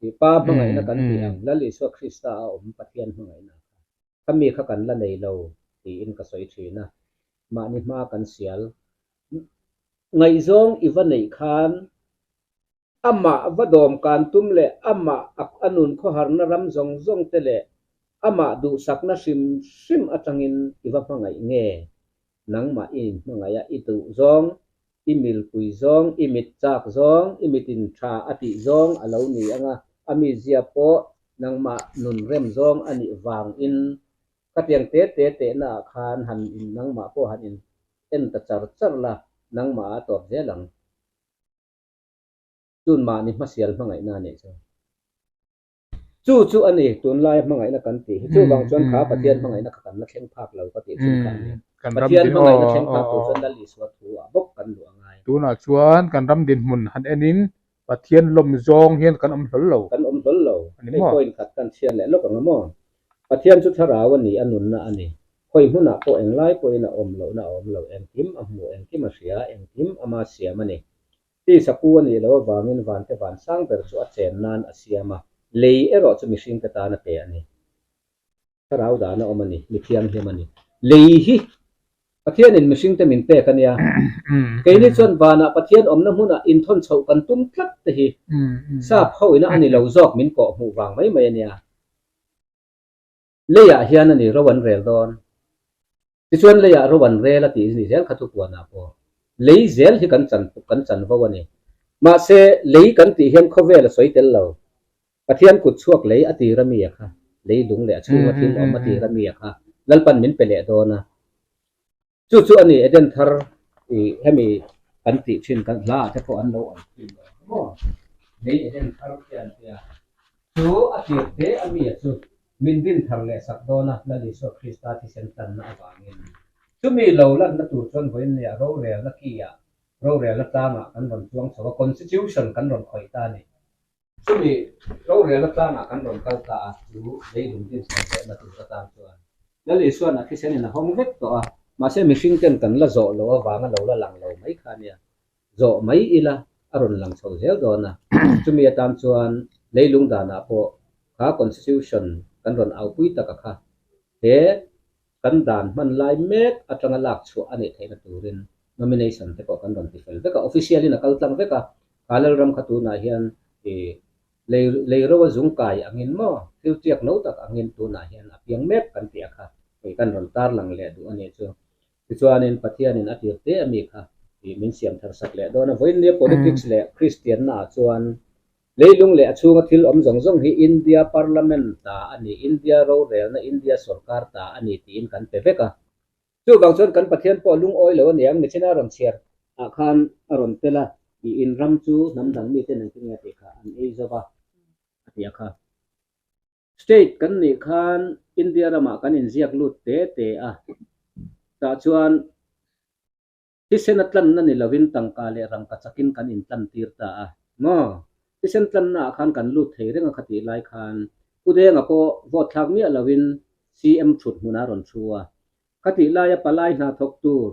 tih Pa hmangaihna kan tih ang Lal Isua Krista a awm Pathian hmangaihna kha kha mi kha kan la nei lo tiin ka sawi thin a, mahni hma kan sial ngaihzawng i va neih khan Amah va dawmkan tum leh amah a nun khawharna ram zawng zawng te leh amah duhsakna hrim hrim atangin i va hmangaih nge? Nangmah i inhmangaih a, i duh zawng, i milpui zawng, i mit chak zawng, i mitin tha a tih zawng a lo ni ang a, a mizia pawh nangmah nun rem zawng a nih vangin khatiang te te tehna ah khan han in nangmah pawh han in en ta char char la, nangmah a tawp zel ang. Chun mahni hmasial hmangaihna a nih chu. Chu chu a ni, tunlaia hmangaihna kan tih hi. Chuvang chuan kha Pathian hmangaihna kha kan la thleng phak lo ka tih thin kha a ni. Pathian hmangaihna thleng phak tur chuan Lal Isua thu ah bawk kan luh a ngai. Tunah chuan kan ram dinhmun han enin Pathian lawm zawng hian kan awm hlawl lo. Kan awm hlawl lo. Hei point khat kan chhiar leh lawk ang a maw? Pathian chu thlarau a ni, a nunna a ni. Khawi hmunah pawh englai pawhin a awm lohna a awm lo, engkim a hmu, engkim a hria, engkim ama siam a ni. Tisa pu a nih loh avangin vante van sang ber chu a chen nan a siam a, lei erawh chu mihringte tan a pe a ni. Thlarau dan a awm a ni, mi thianghlim a ni. Lei hi Pathianin mihringte min pek a nia. Keini chuan vanah Pathian awmna hmunah inthawn chhoh kan tum tlat te hi sap ho ina a ni lo zawk min kawh hmuh vang mai mai a nia. Leiah hian a ni ro an rel dawn. Tichuan leiah ro an rel a tih ni zel kha thupuanah pawh lei zel hi kan chan kan chanvo a ni. Mahse lei kan tih hian khawvel a sawi tel lo. Pathian kut chhuak lei a tir a mi a kha, lei lung leh a chhunga thil awm a tir a mi a kha Lalpan min pe leh dawn a. Chu chu a ni Eden thar i hemi kan tih thin kan hla ah te pawh an lo awm thin lo ang maw? Lei Eden thar te an tia. Chu a tir te a mi a chu min din thar leh sak dawn a Lal Isua Krista thisen tlanna avangin. Chumi lo lanna tur chuan vawiinnia rorelna ki ah rorelna tlangah kan rawn chuang chho a, Constitution kan rawn khawih ta a ni. Chumi rorelna tlangah kan rawn kal ta a, chu leilung din chho lehna tur atan chuan Lal Isua'n a thisenin a hawng vek tawh a. Mahse mihring ten kan la zawh loh avanga lo la lang lo mai kha nia. Zawh mai ila a rawn lang chho zel dawn a. Chumi atan chuan leilung danah pawh kha Constitution kan rawn aupui taka kha he kan dan hman lai mek atanga lak chhuah a nih theihna turin nomination te pawh kan rawn ti fel vek a, official in a kal tlang vek a, kha Lalram kha tunah hian ih lei lei ro a zung kai angin maw thil tiak no tak angin tunah hian a piang mek kan tih a kha hei kan rawn tarlang leh duh a nih chu. Tichuanin Pathianin a tir te ami kha ih min siam thar sak leh dawn a, vawiinnia politics leh Kristianna ah chuan Leilung leh a chhunga thil awm zawng zawng hi India Parliament ta a ni, India rorelna, India sorkar ta a ni tiin kan pe vek a. Chuvang chuan kan Pathian pawh lungawi lo a ni ang, Michina rawn chhiar ah khan a rawn tel a, i in ram chu hnam dang miten engtin nge tih kha an ei zo va a ti a kha. State kan nih khan India ramah kan inziak lut te te a, tah chuan Thisen a tlanna ni lovin tangka leh rangka chakin kan intlantir ta a maw? Thisen tlanna ah khan kan lut thei reng a khatih lai khan Pu Denga pawh vote thlak miah lovin CM thut hmunah a rawn thu a. Khatih laia palai hna thawk tur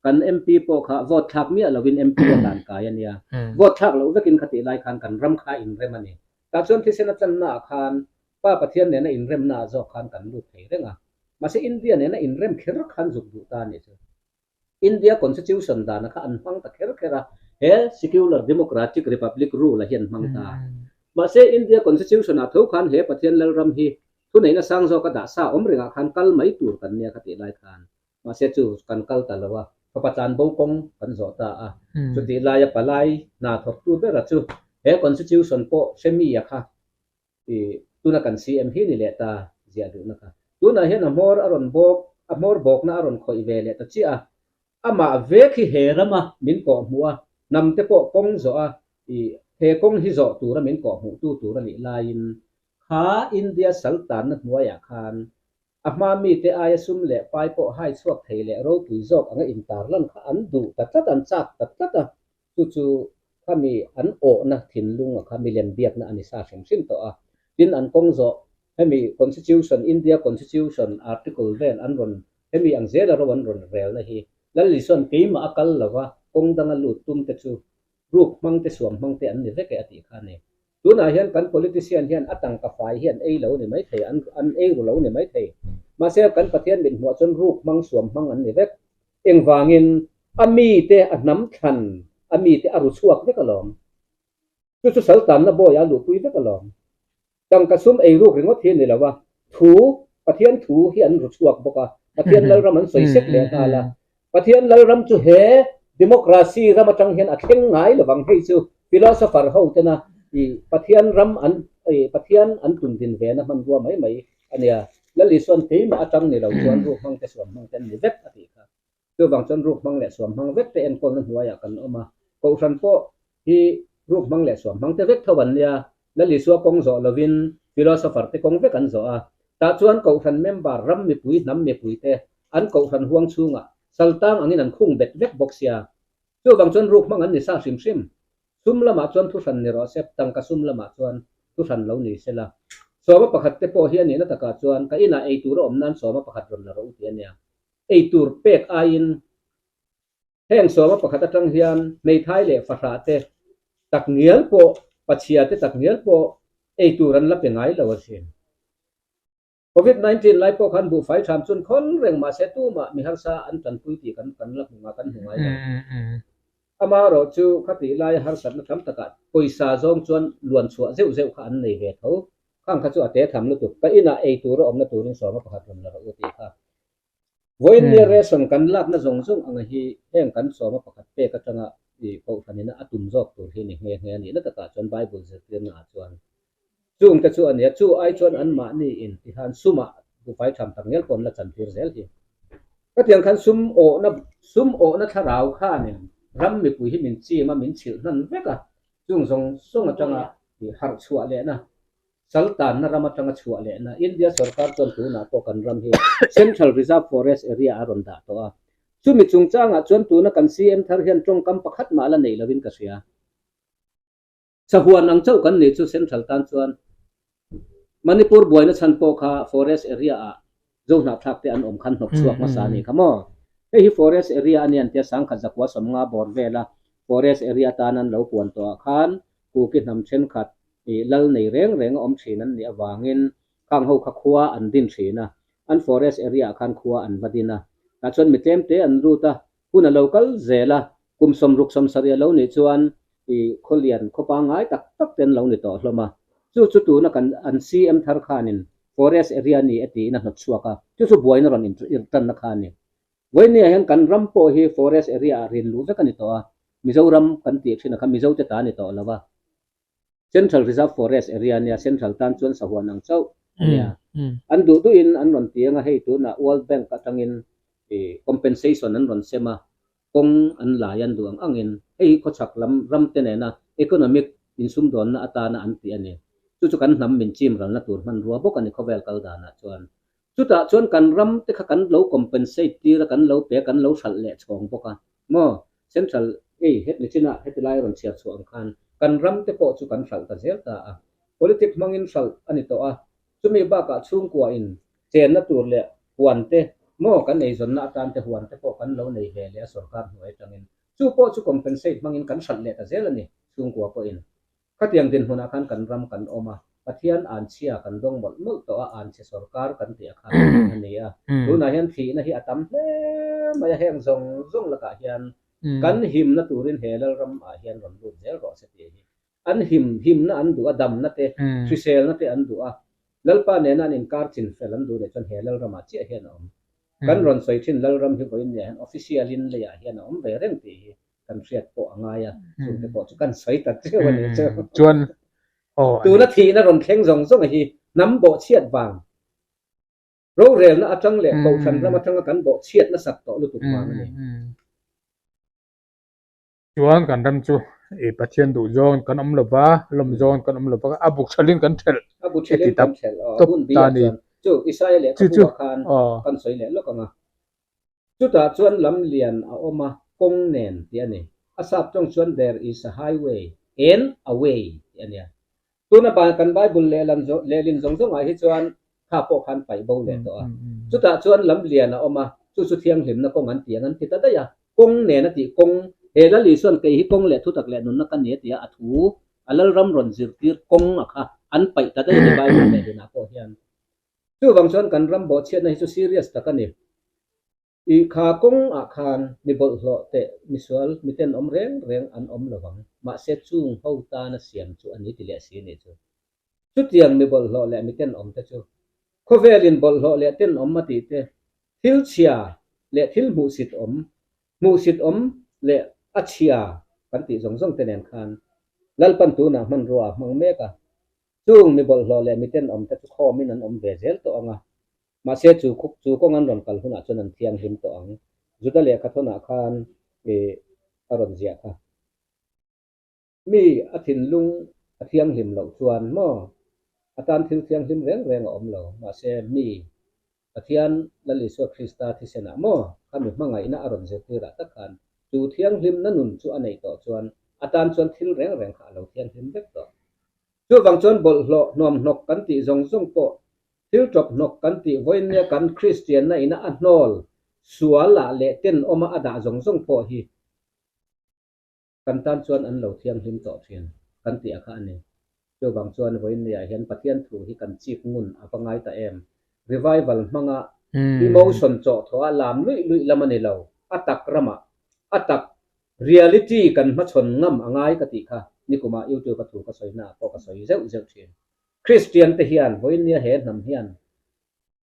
kan MP pawh kha vote thlak miah lovin MP a dan kai a nia. Vote thlak loh vekin khatih lai khan kan ram kha a inrem a ni. Tah chuan thisen a tlanna ah khan Pa Pathian nena inremna ah zawk khan kan lut thei reng a. Mahse India nena inrem kher khan zuk duh ta a nih chu. India Constitution dana kha an hmang ta kher kher a, he Secular Democratic Republic rule a hi an hmang ta. Mahse India Constitution ah tho khan he Pathian Lalram hi thuneihna sang zawka dah sa awm rengah khan kal mai tur kan nia kha tih lai khan mahse chu kan kal ta lo a, fapa tlanbo kawng kan zawh ta a. Chutih laia palai hna thawktu bera chu he Constitution pawh hre mi a kha I tuna kan CM hi ni leh ta ziah duhna kha. Tunah hian a hmawr a rawn bawk, a hmawr bawkna a rawn khawih ve leh ta chiah a. Amah vek hi he rama min kawh hmuh a, hnam te pawh kawng zawh a, i he kawng hi zawh tura min kawh hmuh tu tur a nih laiin kha India sal tanna hnuaiah khan a hma mite aia sum leh pai pawh hai chhuak thei leh ropui zawk anga intarlan kha an duh ta tlat, an chak ta tlat a. Chu chu khami an awhna thinlunga kha milem biakna a ni sa hrim hrim tawh a. Tin, an kawng zawh hemi Constitution, India Constitution article vel an rawn hemi ang zela ro an rawn relna hi Lal Isuan keimah a kal lova kawng danga lut tum te chu ruk hmang te suam hmang te an ni vek e a tih kha a ni. Tunah hian kan politician hian a tangka fai hi an ei lo ni mai thei, an an ei ru lo ni mai thei. Mahse kan Pathian mit hmuah chuan ruk hmang suam hmang an ni vek. Engvangin a mite a hnam thlan a mite a ru chhuak vek alawm. Chu chu saltanna bawi a luhpui vek alawm. Tangka sum ei ruk ringawt hi a ni lo a, thu, Pathian thu hi an ru chhuak bawk a, Pathian Lalram an sawi sek leh nghal a. Pathian Lalram chu he democracy ram atang hian a thleng ngai lovang hei chu philosopher ho tena i Pathian ram an i Pathian an tundin ve na hmanrua mai mai a nia. Lal Isuan keimah atang ni lo chuan ruk hmang te suam hmang te an ni vek a tih kha. Chuvang chuan ruk hmang leh suam hmang vek te enkawlna hnuaiah kan awm a, Kohhran pawh hi ruk hmang leh suam hmang te vek tho an nia. Lal Isua kawng zawh lovin philosopher te kawng vek an zawh a. Tah chuan Kohhran member ram mipui hnam mipui te an Kohhran huang chhungah saltang angin an khung bet vek bawk sia. Chuvang chuan ruk hmang an ni sa hrim hrim. Sum lamah chuan thuhran ni rawh se, tangka sum lamah chuan thuhran lo ni sela. Sawma pakhat te pawh hi a nihna takah chuan ka inah ei tur a awm nan sawma pakhat rawn la rawh u tih a nia. Ei tur pek aiin heng sawma pakhat atang hian hmeithai leh fahrah te takngial pawh, pachhia te takngial pawh ei tur an la pe ngai lo asin. Covid 19 lai pawh khan buhfai tham chun khawn reng mahse tumah mi harsa an tanpui tih kan kan la hmu nga kan hmu ngai lo. Amaherawh chu khatih laia harsatna tam takah pawisa zawng chuan luan chhuah zeuh zeuh kha an nei ve tho. Khang kha chu a te tham lutuk. Ka inah ei tur a awmna turin sawma pakhat rawn la rawh u tih kha. Vawiinnia ration kan lakna zawng zawng anga hi heng kan sawma pakhat pek atanga i kohhranina a tum zawk tur hi ni nghe nghe a nihna takah chuan Bible zirtirna ah chuan Chung te chu a nia, chu ai chuan anmahni in tihan sumah buhfai tham tak ngial pawh an la chantir zel hi. Khatiang khan sum awhna sum awhna thlarau khanin ram mipui hi min chim a, min chhilh hnan vek a, chung zawng zawng atanga harh chhuah lehna, sal tanna ram atanga chhuah lehna India sorkar chuan tunah pawh kan ram hi Central Reserve Forest Area a rawn dah tawh a. Chumi chungchangah chuan tuna kan CM thar hian tawngkam pakhat mah la nei lovin ka hria. Sahuan ang chauh kan nih chu Central tan chuan Manipur buaina chhan pawh kha Forest area ah Zohnahthlak te an awm khan hnawk chhuak hmasa a nih kha maw? Hei hi forest area a ni an tia sangkhat zakua 50 bawr vela forest area atan an lo puan tawhah khan Kuki hnam thenkhat ih lal nei reng reng a awm thin an nih avangin khang ho kha khua an din thin a, an forest area ah khan khua an va din a. Tah chuan mi tlem te an lut a, hun a lo kal zel a, kum 60 70 a lo nih chuan ih khawlian khaw pangngai tak tak te an lo ni tawh hlawm a. Chu chu tuna kan an CM thar khanin forest area ni e tiin a hnawt chhuak a, chu chu buaina rawn intanna kha a ni. Vawinia hian kan ram pawh hi forest area ah rin luh vek a ni tawh a, Mizoram kan tih thin a kha Mizo te ta a ni tawh lo a. Central Reserve Forest area nia Central tan chuan sahuan ang chauh a nia. An duh duhin an rawn ti ang a, hei tunah World Bank atangin compensation an rawn sem a, kawng an lai an duh ang angin hei hi khawchhak lam ram te nena economic insumdawnna atana an tih a ni. Chu chu kan hnam min chim ralna tur hmanrua bawk a ni khawvel kal danah chuan. Chutah chuan kan ram te kha kan lo compensate tir a, kan lo pe a, kan lo hralh leh chhawng bawk a. Maw? Central ei het ni chinah heti lai rawn chhiar chhuah ang khan kan ram te pawh chu kan hralh ta zel ta a. Politic hmangin hralh a ni tawh a. Chumi bakah chhungkua in chenna tur leh huan te maw kan eizawnna atan te huan te pawh kan lo nei ve leh a sorkar hnuai atangin. Chu pawh chu compensate hmangin kan hralh leh ta zel a ni chhungkua pawhin. Khatiang dinhmunah khan kan ram kan awm a, Pathian anchhia kan dawng mawlh mawlh tawh a, anchhe sorkar kan tih a kha a ni a. Tunah hian thihna hi a tam hle mai a, heng zawng zawng lakah hian kan himna turin he Lalram ah hian rawn lut zel rawh se tih hi. An him, himna an duh a, damna te, hriselna te an duh a, Lalpa nena an inkar chin fel an duh leh chuan he Lalramah chiah hian a awm. Kan rawn sawi thin Lalram hi vawiin nia hian official in leiah hian a awm ve reng tih hi kan hriat pawh a ngai a, chungte pawh chu kan sawi ta teuh a nih chu. Chuan aw a Tuna thihna rawn thleng zawng zawng hi hnam bawhchhiat vang, rorelna atang leh kohhran ram atanga kan bawhchhiat nasat tawh lutuk vang a ni. Chuan kan ram chu i Pathian duh zawn kan awm lo va, lawm zawn kan awm lo va, a bu thelhin kan thelh A bu thelhin kan thelh aw, a hun bi ah chuan chu Isaia lehkhabu ah khan kan sawi leh lawk ang a. Chutah chuan lam lian a awm a, kawng nen tih a ni. A sap tawng chuan there is a highway and a way tih a nia. Tuna kan Bible lehlan lehlin zawng zawngah hi chuan kha pawh khan paih bo leh tawh a. Chutah chuan lam lian a awm a, chu chu thianghlimna kawng an ti ang an ti ta daih a. Kawng nen a tih kawng, he Lal Isuan kei hi kawng leh thutak leh nunna ka ni a ti a, a thu a Lalram rawn zirtir kawng a kha an paih ta daih a ni Bible lehlinah pawh hian. Chuvang chuan kan ram bawhchhiatna hi chu serious tak a ni. I kha kawng ah khan mi bawlhhlawh teh misual miten awm reng reng an awm lo vang, mahse chung ho tana siam chu a ni ti leh si nih chu. Chutiang mi bawlhhlawh leh miten awm te chu khawvelin bawlhhlawh leh tenawm a tih te, thil chhia leh thil hmuhsit awm, hmuhsit awm leh a chhia kan tih zawng zawng te nen khan Lalpan tunah hmanrua a hmang mek a, Chung mi bawlhhlawh leh miten awmte chu khawmin an awm ve zel tawh ang a, mahse chu chu kawng an rawn kal hunah chuan an thianghlim tawh ang. Juda lehkhathawnah khan ih a rawn ziah kha. Mi a thinlung a thianghlim loh chuan maw a tan thil thianghlim reng reng a awm lo, mahse mi Pathian Lal Isua Krista thisenah maw kha mi hmangaihna a rawn zirtirah tak khan chu thianghlimna nun chu a neih tawh chuan a tan chuan thil reng reng kha a lo thianghlim vek tawh. Chuvang chuan bawlhhlawh hnuamhnawk kan tih zawng zawng pawh thil ṭawphnawk kan tih vawinia kan Kristianna ina a hnawl sual ah leh tenawma a dah zawng zawng pawh hi kan tan chuan an lo thianghlim tawh thin kan tih a kha a ni. Chuvang chuan vawinia hian Pathian thu hi kan chik ngun a va ngai ta em? Revival hmanga emotion chawhthawh a lam luih luih lam a ni lo, a tak ramah a tak Reality kan hmachhawn ngam a ngai ka tih kha nikumah YouTube a thu ka sawi hnaah pawh ka sawi zeuh zeuh thin. Kristian te hian vawinia he hnam hian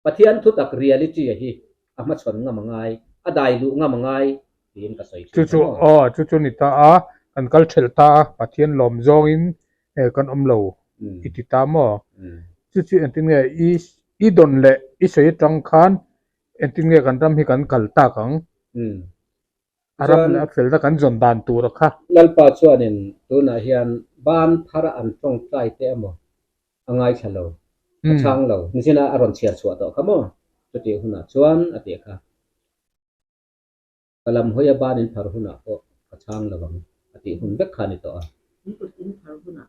Pathian thutak reality a hi a hmachhawn ngam a ngai, a dai luh ngam a ngai tiin ka sawi thin Chu chu aw chu chu ni ta a, kan kal thelh ta a, Pathian lawm zawngin kan awm lo i ti ta maw? Chu chu engtin nge i i dawn leh i sawi atang khan engtin nge kan ram hi kan kal tak ang? A ram leh a felna kan zawn dan tur a kha. Lalpa chuanin tunah hian ban phara an tawngtai te emaw a ngaithla lo, a chhang lo, nichinah a rawn chhiar chhuah tawh kha maw? Chutih hunah chuan a tih kha. Ka lam hawia ban in phar hunah pawh ka chhang lo ang a tih hun vek kha a ni tawh a. In kut in phar hunah.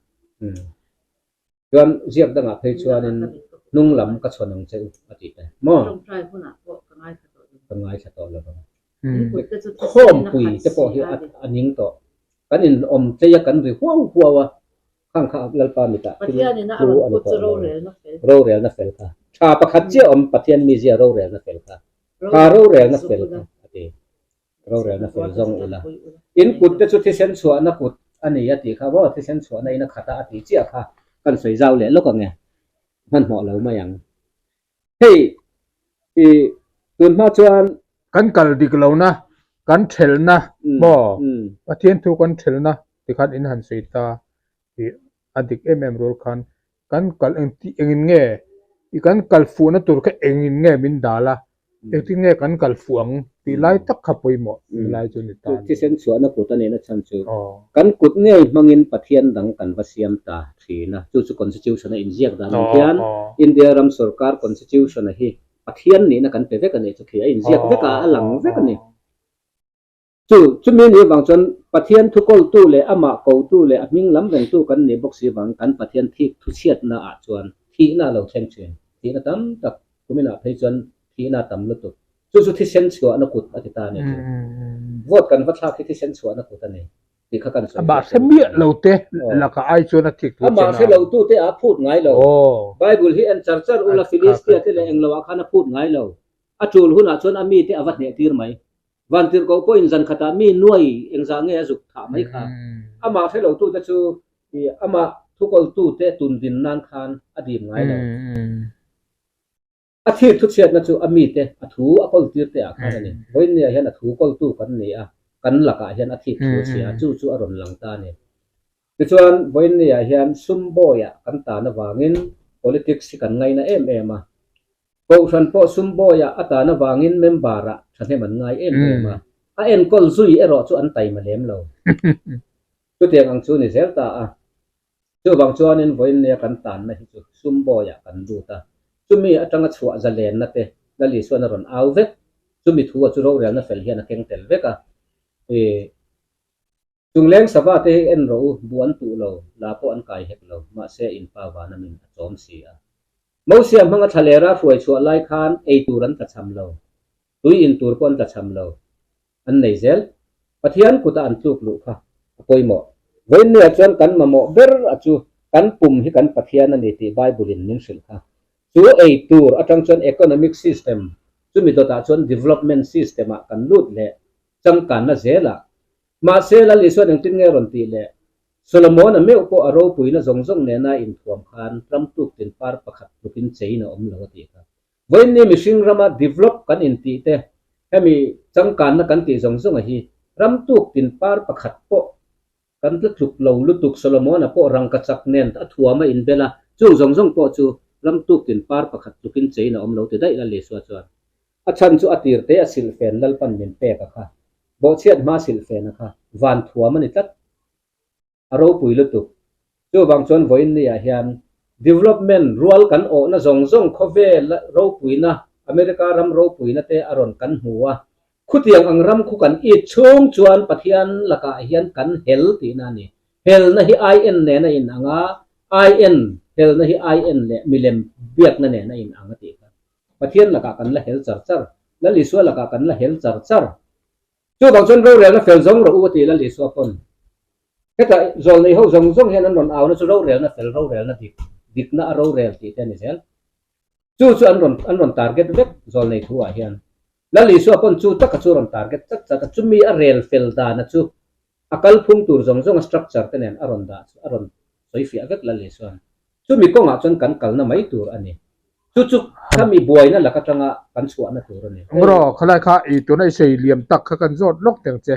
Chuan ziak dangah phei chuanin hnung lam ka chhawn ang che u a tih te maw? Tawngtai hunah pawh ka ngaithla tawh lo. Ka ngaithla tawh lo ang. In kutte chu thisenin a Khawmpui khat te pawh si hi a ni. a ning tawh. Kan in awm chei a kan ri huau huau a, khang kha Lalpa mitah thil Pathianin a hlu rawn a ni put chu tawh lo. rorelna fel. Rorelna fel kha. Tha pakhat chiah awm Pathian mizia rorelna fel kha. Kha Rorelna rorelna fel fel zuk kha ula. a ti. Rorelna Chhiatna fel tuarte chu zawng ula. tanpui ula. In kut te chu thisen chhuahna kut a ni a tih kha maw? Thisen chhuahna in a khat a a tih chiah kha kan sawi zau leh lawk ang e. Hmanhmawh lo mai ang. Hei i tun hma chuan. Kan kal dik lohna, kan thelhna maw? Pathian thu kan thelhna tikhan in han sawi ta tih a dik em em rual khan kan kal engti engin nge i kan kal fuhna tur kha engin nge min dal a, engtin nge kan kal fuh ang tih lai tak kha pawimawh lai chu ni ta a ni. Thisen chhuahna kut a nihna chhan chu kan kut ngei hmangin Pathian dang kan va siam ta thin a, chu chu Constitution a inziak dan ang hian India ram sorkar Constitution a hi Pathian nihna kan pe vek a nih chu khi a inziak vek a, a lang vek a ni. Chu, chumi nih vang chuan Pathian thukawltu leh amah kotu leh a hming lam rengtu kan nih bawk si vang kan Pathian thik thuchhiatna ah chuan thihna a lo thleng thin. Thihna tam tak kuminah phei chuan thihna a tam lutuk. Chu chu thisen chhuahna kut a ti ta a ni chu. Vote kan va thlak hi thisen chhuahna kut a ni tih kha kan sawi Amah hre miah lo te lakah ai chuan a thik thu Amah hre lo tu te ah phut ngai lo. Bible hi en char char ula Philistia te leh englo ah khan a phut ngai lo. A tul hunah chuan a mite a va hneh tir mai. Vantirhkoh pawhin zan khatah mi nuai engzah nge a zuk thah mai kha. Amah hre lotute chu amah thukawltute tundin nan khan a dim ngai lo. A thir thuchhiatna chu a mite a thu a kawltir te ah khan a ni. Vawiinniah hian a thu kawltu kan ni a, kan lakah hian a thik thu a chhia a, chu chu a rawn lang ta a ni. Tichuan, vawiinniah hian sum bawiah kan tan avangin politics hi kan ngaina em em a, Kohhran pawh sum bawiah a tan avangin member-ah thahnem an ngai em em a, a enkawl zui erawh chu an taima lem lo. Chutiang ang chu ni zel ta a. Chuvang chuanin vawiinnia kan tanna hi chu sum bawiah kan lut a, chumi atanga chhuah zalenna te Lal Isuan a rawn au vek, chumi thu a chu rorelna fel hian a keng tel vek a. Ih. Chungleng sava te hi en rawh u, bu an tuh lo, la pawh an kai hek lo, mahse in pa vana min a chawm si a. Mosia hmanga thlalera hruai chhuah lai khan ei tur an tlachham lo, tui in tur pawh an tlachham lo, an nei zel. Pathian kuta an tluk luh kha a pawimawh. Vawiinniah chuan kan mamawh ber a chu kan pum hi kan Pathian a ni tih Bible in min hrilh kha. Chu ei tur atang chuan economic system, chumi dawtah chuan development system ah kan lut leh changkanna zelah Mahse, Lal Isuan engtin nge rawn tih le? Solomon-a meuh pawh a ropuina zawng zawng nena inthuam khan ram tuk tin par pakhat tlukin chein a awm lo a tih kha. Vawiinni mihring rama develop kan intih te, hemi changkanna kan tih zawng zawnga hi ram tuk tin par pakhat pawh kan tla tluk lo lutuk Solomon-a pawh rangkachak nen a thuam a inbel a, chung zawng zawng pawh chu ram tuk tin par pakhat tlukin chein a awm lo ti daih Lal Isua chuan. A chhan chu a tir te a silhfen Lalpan min pek a kha. Bawhchhiat hma silhfen a kha. Van thuam a ni tlat. A ropui lutuk. Chuvang chuan vawiinni ah hian development rual kan awhna zawng zawng khawvel ropuina, America ram ropuina te a rawn kan hmu a. Khutiang ang ram khu kan it chhung chuan Pathian lakah hian kan hel tihna a ni. Helna hi IN nen a inang a, IN helna hi IN leh milem biakna nen a inang a tih kha. Pathian lakah kan la hel char char, Lal Isua lakah kan la hel char char. Chuvang chuan rorelna fel zawng rawh u a ti Lal Isua pawn. Hetah zawlnei ho zawng zawng hian an rawn auna chu rorelna fel, rorelna dik, dikna a rorel tih te a ni zel. Chu chu an rawn an rawn target vek zawlnei thu ah hian. Lal Isua pawn chu taka chu rawn target chat chat a, chumi a rel fel dana chu A kalphung tur zawng zawnga structure te nen a rawn dah chu a rawn sawi fiah vek Lal Isuan. Chumi kawngah chuan kan kalna mai tur a ni. Chu chu khami buaina lak atanga kan chhuahna tur a ni. Bro, khalai kha i tuna i sawi liam tak kha kan zawt lawk teng che.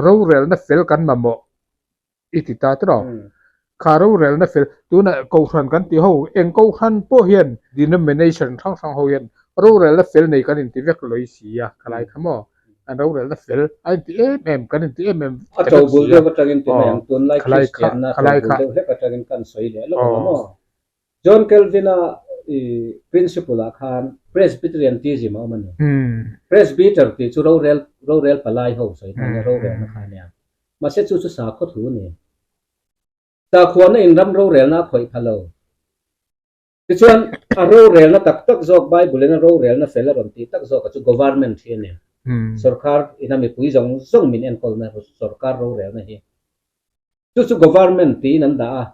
Rorelna fel kan mamawh i ti ta tiraw? Kha rorelna fel, tunah Kohhran kan tih ho, eng Kohhran pawh hian denomination hrang hrang ho hian rorelna fel nei kan inti vek lawih si a, khalai kha maw? An rorelna fel a inti em em, kan inti em em A to bul deuh atangin ti mai ang, tunlai Kristianna to bul deuh hlek atangin kan sawi leh lawk ang maw? John Calvin-a i principle ah khan Presbyteriantism a awm a ni. Presbyter tih chu rorel rorel palai ho sawi hna nia, rorelna kha a nia. Mahse chu chu sakhaw thu a ni. Sakhuana in ram rorelna a khawih pha lo. Tichuan, a rorelna tak tak zawk, Bible-in a rorelna fel a rawn tih tak zawk a chu government hi a ni. Sorkar ina mipui zawng zawng min enkawlna sorkar rorelna hi. Chu chu government tiin an dah a.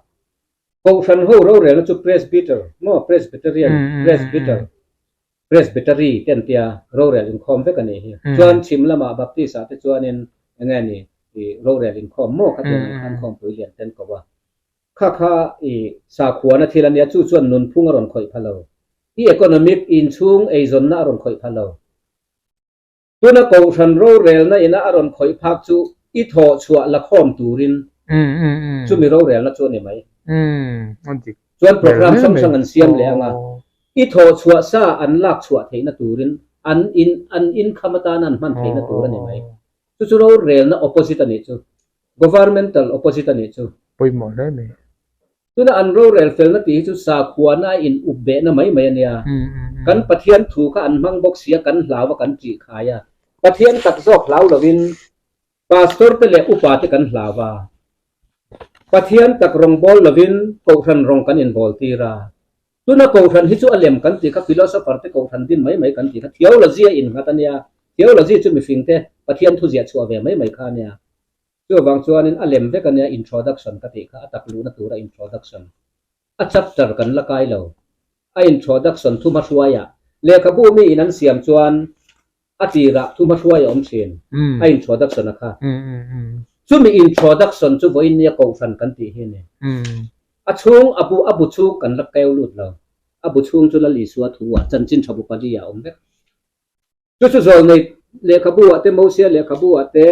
Kohhran ho rorelna chu Presbyter maw Presbyterian Presbyter Presbytery te an tia rorel inkhawm vek a nih hi. Chuan chhim lamah Baptist ah te chuanin enge ni i rorel inkhawm maw khatiang ang khan khawmpui lian ten ko a. Kha kha i sakhuana thil a nia chu chuan nunphung a rawn khawih pha lo. I economic inchhung eizawnna a rawn khawih pha lo. Tuna Kohhran rorelna ina a rawn khawih phak chu i thawh chhuah la khawm turin chumi rorelna chu a ni mai. Chuan program hrang hrang an siam leh ang a, i thawh chhuah sa an lak chhuah theihna turin an in an income atana an hman theihna tur a ni mai. Chu chu rorelna opposite a nih chu. Governmental opposite a nih chu. Pawimawh hle mai. Tuna an rorel felna tih hi chu sakhuana a in up behna mai mai a nia. Kan Pathian thu kha an hmang bawk sia kan hlau a kan ṭih khai a. Pathian tak zawk hlau lovin Pastor te leh upa te kan hlau a. Pathian tak rawngbawl lovin Kohhran rawng kan inbawl tir a. Tuna Kohhran hi chu a lem kan tih kha philosopher te Kohhran din mai mai kan tih kha theology a innghat a nia. Theology chu mihring te Pathian thu ziah chhuah ve mai mai kha a nia. Chuvang chuanin a lem vek a nia introduction ka tih kha a tak luhna tura introduction. A chapter kan la kai lo. A introduction thu hmahruaiah lehkhabu mi in an siam chuan a tirah thu hmahruai a awm thin a introduction a kha. Chumi introduction chu vawiin nia kohhran kan tih hi a ni. A chhung a bu a bu chhung kan la keu lut lo. A bu chhung chu Lal Isua thu ah chanchin tha bu pali ah a awm vek. Chu chu zawlnei lehkhabu ah te, Mosia lehkhabu ah te,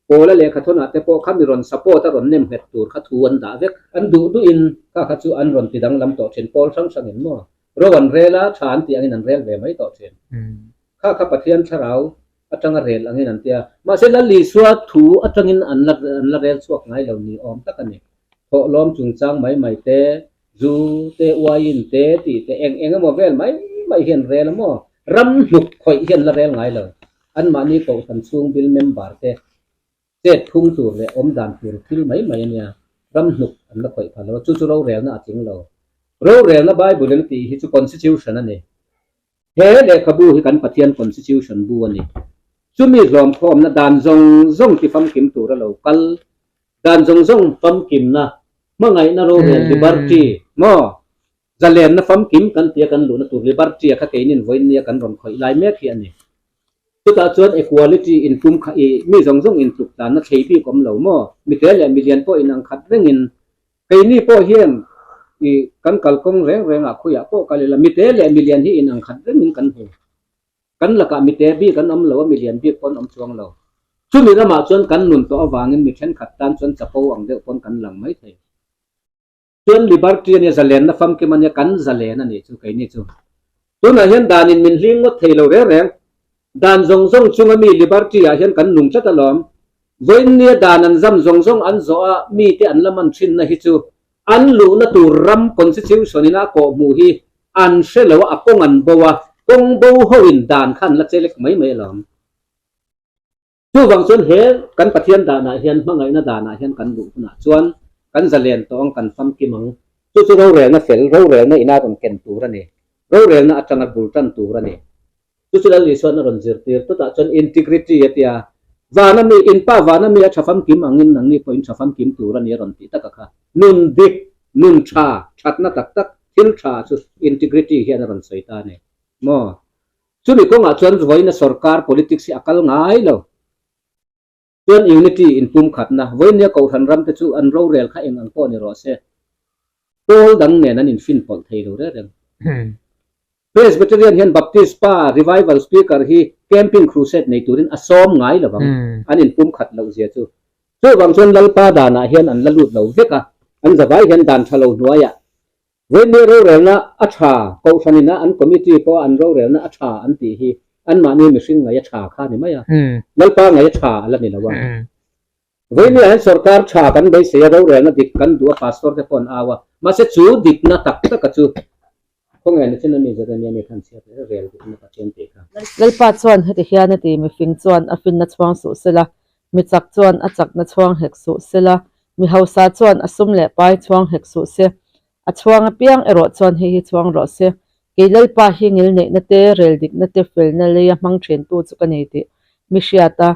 Paula lehkhathawn ah te pawh kha mi rawn support a rawn nem nghet tur kha thu an dah vek. An duh duh in kha kha chu an rawn ti danglam tawh thin, pawl hrang hrang in maw? Ro an rel a, tha an tih angin an rel ve mai tawh thin. Kha kha Pathian thlarau atanga rel angin an tia. Mahse Lal Isua thu atangin an la an la rel chhuak ngai lo ni awm tak a ni. Thawhlawm chungchang mai mai te, Zu te, uaiin te tih te eng eng emaw vel mai mai hian rel a maw? Ram hnuk khawih hian la rel ngai lo. Anmahni Kohhran chhung bil member te chet phung tur leh awm dan tur thil mai mai a nia. Ram hnuk an la khawih pha lo a, chu chu rorelna a tling lo. Rorelna Bible in a tih hi chu Constitution a ni. He lehkhabu hi kan Pathian Constitution bu a ni. Chumi hlawmkhawmna dan zawng zawng ti famkim tura lo kal Dan zawng zawng famkimna, hmangaihna rorel liberty maw? Zalenna famkim kan tia kan luhna tur liberty a kha keinin vawiinnia kan rawn khawih lai mek hi a ni. Chutah chuan equality inpum kha i mi zawng zawng intluk tlanna thlei bik awm lo maw? Mite leh milian pawh inang khat rengin keini pawh hian i kan kalkawng reng rengah khawiah pawh kal ila mite leh milian hi inang khat rengin kan hmu. Kan lakah mite bik an awm lo a, milian bik pawn awm chuang lo. Chumi ramah chuan kan nun tawh avangin mi thenkhat tan chuan chapo ang deuh pawn kan lang mai thei. Chuan Liberty ania, zalenna famkim ania, kan zalen a nih chu keini chu. Tunah hian danin min hling ngawt thei lo reng reng. Dan zawng zawng chunga mi Liberty ah hian kan nung tlat alawm. Vawiinnia dan an zam zawng zawng an zawh a, mite an la man thinna hi chu An luhna tur ram constitution in a kawhhmuh hi an hre lo a, a kawng an bo a, kawng bo ho in dan kha an la che lek mai mai alawm. Chuvang chuan he kan Pathian danah hian hmangaihna danah hian kan luh hunah chuan kan zalen tawh ang, kan famkim ang. Chu chu rorelna fel, rorelna ina rawn ken tur a ni. Rorelna atanga bul tan tur a ni. Chu chu Lal Isuan a rawn zirtir. Chutah chuan integrity a tia, Vana mi, in pa vana mi a tha famkim angin nangni pawhin tha famkim tur a ni a rawn tih tak a kha. Nun dik, nun tha, thatna tak tak, thil tha chu integrity hian a rawn sawi ta a ni. Maw? Chumi kawngah chuan vawiina sorkar politics hi a kal ngai lo. Chuan unity inpumkhatna, vawinia Kohhran ramte chu an rorel kha eng ang pawh ni rawh se, pawl dang nen an infin pawlh thei lo reng reng. Presbyterian hian Baptist pa revival speaker hi camping crusade nei turin a sawm ngai lo vang, an inpumkhat loh zia chu. Chuvang chuan Lalpa danah hian an la lut lo vek a, an zavai hian dan tha lo hnuaiah Vawinia rorelna a tha, Kohhran ina an committee pawha an rorelna a tha an tih hi anmahni mihring ngaih a tha kha a ni mai a, Lalpa ngaih a tha a la ni lo a. Vawinia hian sorkar tha kan beisei a, rorelna dik kan duh a, pastor te pawh an au a, mahse chu dikna tak taka chu khawnge ni chin a mi Jeremia mi khan chhiat leh rel dikna Pathian tih kha. Lalpa chuan heti hian a ti, Mifing chuan a finna chhuang suh sela, mi chak chuan a chakna chhuang hek suh sela, Mi hausa chuan a sum leh pai chhuang hek suh se, a chhuang apiang erawh chuan hei hi chhuang rawh se, Kei Lalpa hi ngilneihna te, rel dikna te, felna leia hmang thintu chu ka nei tih. mi hriat a,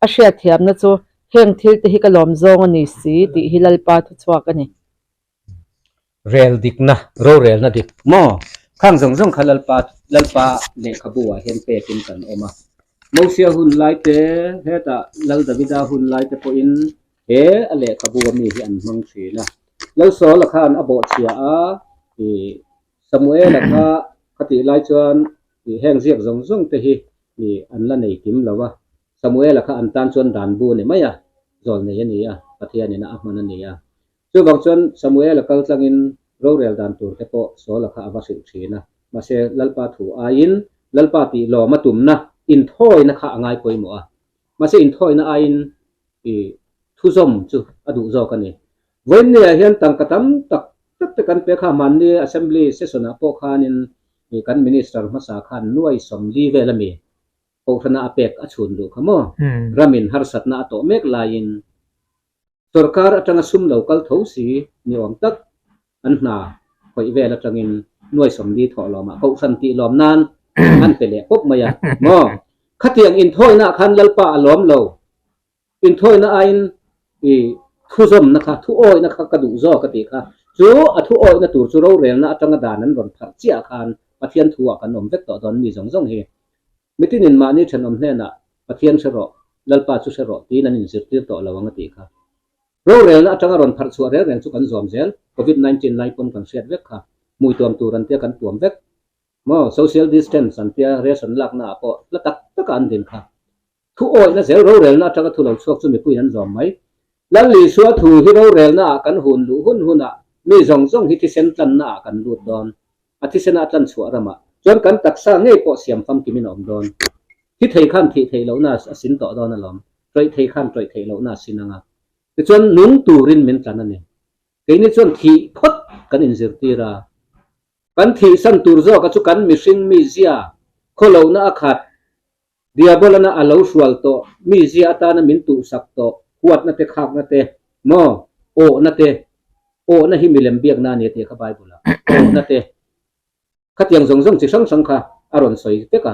a hriatthiamna chu heng thil te hi ka lawm zawng a ni si tih hi Lalpa thuchhuak a ni. Rel dikna, rorelna dik maw? Khang zawng zawng kha Lalpa Lalpa lehkhabu ah hian pekin kan awm a. Mosia hun lai te, hetah Lal Davida hun lai te pawhin he a lehkhabu a mi hi an hmang thin a. Lal Saula khan a bawhchhia a, ih Samuela kha khatih lai chuan ih heng ziak zawng zawng te hi ih an la nei kim lo a. Samuela kha an tan chuan dan bu a ni mai a, zawl nei a ni a, Pathianin a hman a ni a. Chuvang chuan Samuela kal tlangin rorel dan tur te pawh Saula kha a va hrilh thin a. Mahse Lalpa thu aiin Lalpa tih lawm a tumna inthawina kha a ngai pawimawh a. Mahse inthawina aiin ih thuzawm chu a duh zawk a ni. Vawiinniah hian tangka tam tak tak te kan pe kha hmanni Assembly session ah pawh khanin ih kan Minister hmasa khan nuai 40 vel a mi kohhrana a pek a chhun duh kha maw? Ramin harsatna a tawh mek laiin Sorkar atanga sum lo kal tho si ni awm tak an hna khawih vel atangin nuai 40 thawh lawmah kohhran tih lawm nan an pe leh pawp mai a maw? Khatiang inthawina ah khan Lalpa a lawm lo. Inthawina aiin i thuzawmna kha, thu awihna kha ka duh zawk a tih kha. Chu a thu awihna tur chu rorelna atanga dan an rawn pharh chiah khan Pathian thu ah kan awm vek tawh dawn mi zawng zawng hi. Mitinin mahni thenawm hnenah Pathian hre rawh, Lalpa chu hre rawh tiin an inzirtir tawh lo ang a tih kha. Rorelna atanga rawn pharh chhuah reng reng chu kan zawm zel, Covid 19 lai pawn kan hriat vek kha. Hmui tuam tur an tia kan tuam vek. Maw social distance an tia ration lakna ah pawh hla tak taka an din kha. Thu awihna zel rorelna atanga thu lo chhuak chu mipuiin an zawm mai. Lal Isua thu hi rorelna ah kan hun luh hun hunah mi zawng zawng hi thisen tlanna ah kan lut dawn. A thisena a tlan chhuah ramah chuan kan taksa ngei pawh siam famkimin a awm dawn. Thi thei khan thih theih lohna a sin tawh dawn alawm. Tawih thei khan tawih theih lohna a sin ang a. Tichuan nung turin min tlan a ni. Keini chuan thih phawt kan inzirtir a. Kan thihsan tur zawka chu kan mihring mizia khawlohna a khat Diabolana a lo hrual tawh, mizia atana min tuhsak tawh, huatna te, khakna te, maw, awhna te, awhna hi milem biakna a ni a tih kha Bible-ah, awhna te, khatiang zawng zawng chi hrang hrang kha a rawn sawi vek a.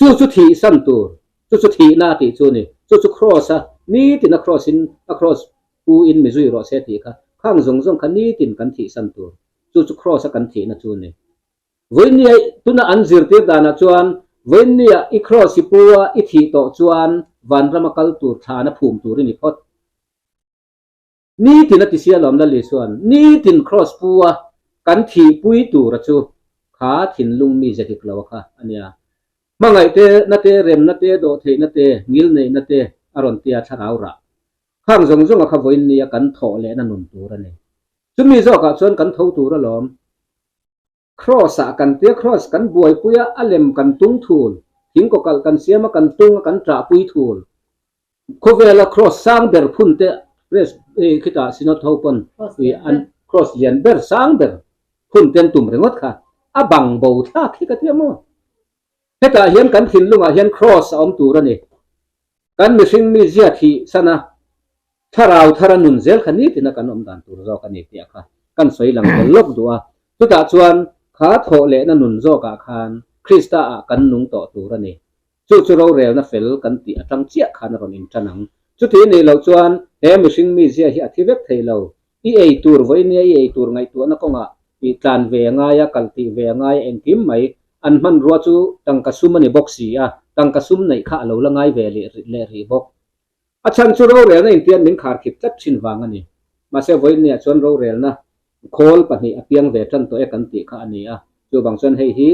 Chu chu thihsan tur, chu chu thihna a tih chu a ni, chu chu Kraws-a, nitin a Kraws-in, a Kraws pu in mi zui rawh se tih kha, khang zawng zawng kha nitin kan thihsan tur, chu chu Kraws-a kan thihna chu a ni. Vawinia tuna an zirtir danah chuan Vawinia i kraws i pu a i thih tawh chuan vanrama kal tur thlana phum tur i ni phawt. Nitin a ti sia lawm Lali chuan nitin kraws pu a kan thihpui tura chu kha thinlung mi ze dik lo a kha a nia. Hmangaih te na te remna te dawhtheihna te ngilneihna te a rawn tia thlarau rah. Khang zawng zawng a kha Vawinia kan thawh lehna nun tur a ni. Chumi zawkah chuan kan tho tur alawm. Kraws ah kan tia kraws kan buaipui a, a lem kan tung thul. Thing kawkalh kan siam a, kan tung a, kan ṭahpui thul. Khawvela kraws sang ber phun te press khitah Synod ho pawn an kraws lian ber sang ber phun te an tum ringawt kha. A bang bo thlak hi ka tia maw? Hetah hian kan thinlungah hian kraws a awm tur a ni. Kan mihring mi zia thih sana thlarau thara nun zel kha nitina kan awm dan tur zawk a ni tih a kha kan sawi lang tel lawk duh a. Chutah chuan kha thawh lehna nun zawkah khan Krista ah kan nung tawh tur a ni. Chu chu rorelna fel kan tih atang chiah khan a rawn intan ang. Chuti nih loh chuan he mihring mi zia hi a thi vek thei lo. I ei tur vawinia i ei tur ngaihtuahna kawngah tih tlan ve a ngai a, kal tih ve a ngai a engkim mai. An hmanrua chu tangka sum a ni bawk si a, tangka sum neih kha a lo la ngai ve leh rih bawk. A chhan chu rorelna intian min kharkhip tlat thin vang a ni. Mahse vawinia chuan rorelna khawl pahnih a piang ve tan tawh e kan tih kha a ni a, chuvang chuan hei hi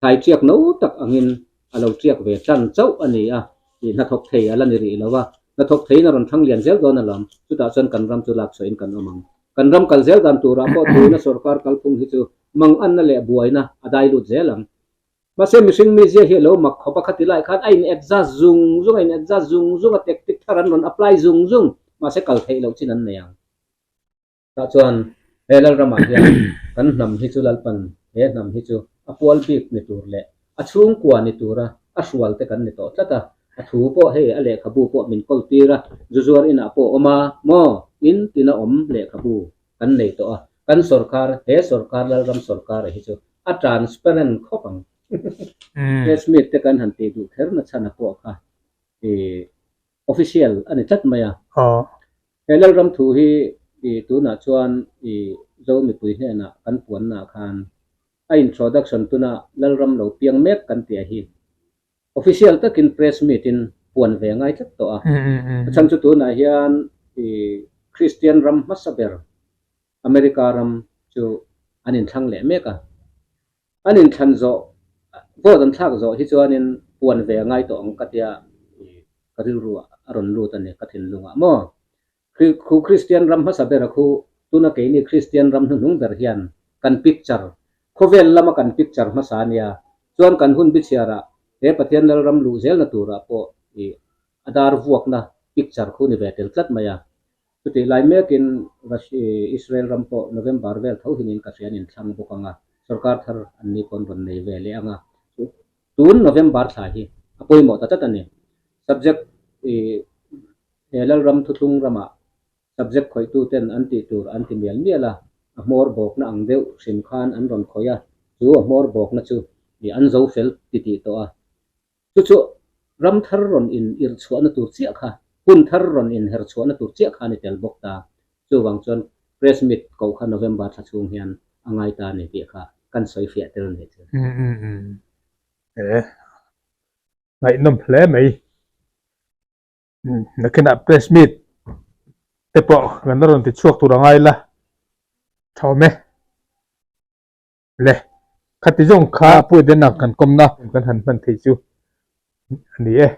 Thlai ṭiak no tak angin a lo ṭiak ve ṭan chauh a ni a, tih hnathawk thei a la ni rih lo a, hnathawk theiin a rawn ṭhang lian zel dawn alawm, chutah chuan kan ram chu lak chhuahin kan awm ang. Kan ram kal zel dan turah pawh tuna sorkar kalphung hi chu manganna leh buaina a dai lut zel ang. Mahse mihring mizia hi a lo mak khawp a, khati lai khan a in adjust zung zung, a in adjust zung zung a, tactic thar an rawn apply zung zung, mahse kal theih loh chin an nei ang. Tah chuan he Lalramah hian kan hnam hi chu Lalpan he hnam hi chu a pual bik ni tur leh a chhungkua ni tura a hrual te kan ni tawh tlat a, a thu pawh hei a lehkhabu pawh min kawl tir a, zuzuar inah pawh a awm a maw in tina awm lehkhabu kan nei tawh a, kan sorkar he sorkar Lalram sorkar hi chu a transparent khawp ang. Press meet te kan han tih duh kher na chhan a pawh kha i official a ni tlat mai a. He Lalram thu hi i tunah chuan i Zo mipui hnenah kan puannaah khan a introduction tuna Lalram lo piang mek kan tih a hi Official takin press meet in puan ve a ngai tlat tawh a. A chhan chu tunah hian i Kristian ram hmasa ber America ram chu an inthlang leh mek a. An inthlan zawh, vote an thlak zawh hi chuanin puan ve a ngai tawh ang ka tia i ka rilru ah a rawn lut a ni ka thinlungah maw. Khu Kristian ram hmasa ber a khu tuna keini Kristian ram hnuhnung ber hian kan picture, khawvel lama kan picture hmasa a nia, chuan kan hun bichhiarah he Pathian Lalram luh zelna turah pawh i a dar vuakna picture khu ni ve tel tlat mai a. Chutih lai mekin Israel ram pawh November vel tho hinin ka hria an inthlang bawk ang a, sorkar thar an ni pawn rawn nei ve leh ang a. Tun November thla hi a pawimawh ta tlat a ni. Subject i He Lalram thuthlung ramah subject khawihtuten an tih tur an ti mial mial a, a hmawr bawkna ang deuh hrim khan an rawn khawih a, chu a hmawr bawkna chu i an zo fel titih tawh a. Chu chu ram thar rawn in irh chhuahna tur chiah kha, hun thar rawn in her chhuahna tur chiah kha a ni tel bawk ta. Chuvang chuan press meet koh kha November thla chhung hian a ngai ta a ni tih kha kan sawi fiah tel a nih chu. E, ngaihnawm hle mai. Nakinah press meet te pawh kan la rawn ti chhuak tur a ngai la tha awm e. Le, khati zawng kha Pu Edena kan kawmna kan han hman thei chu a ni e.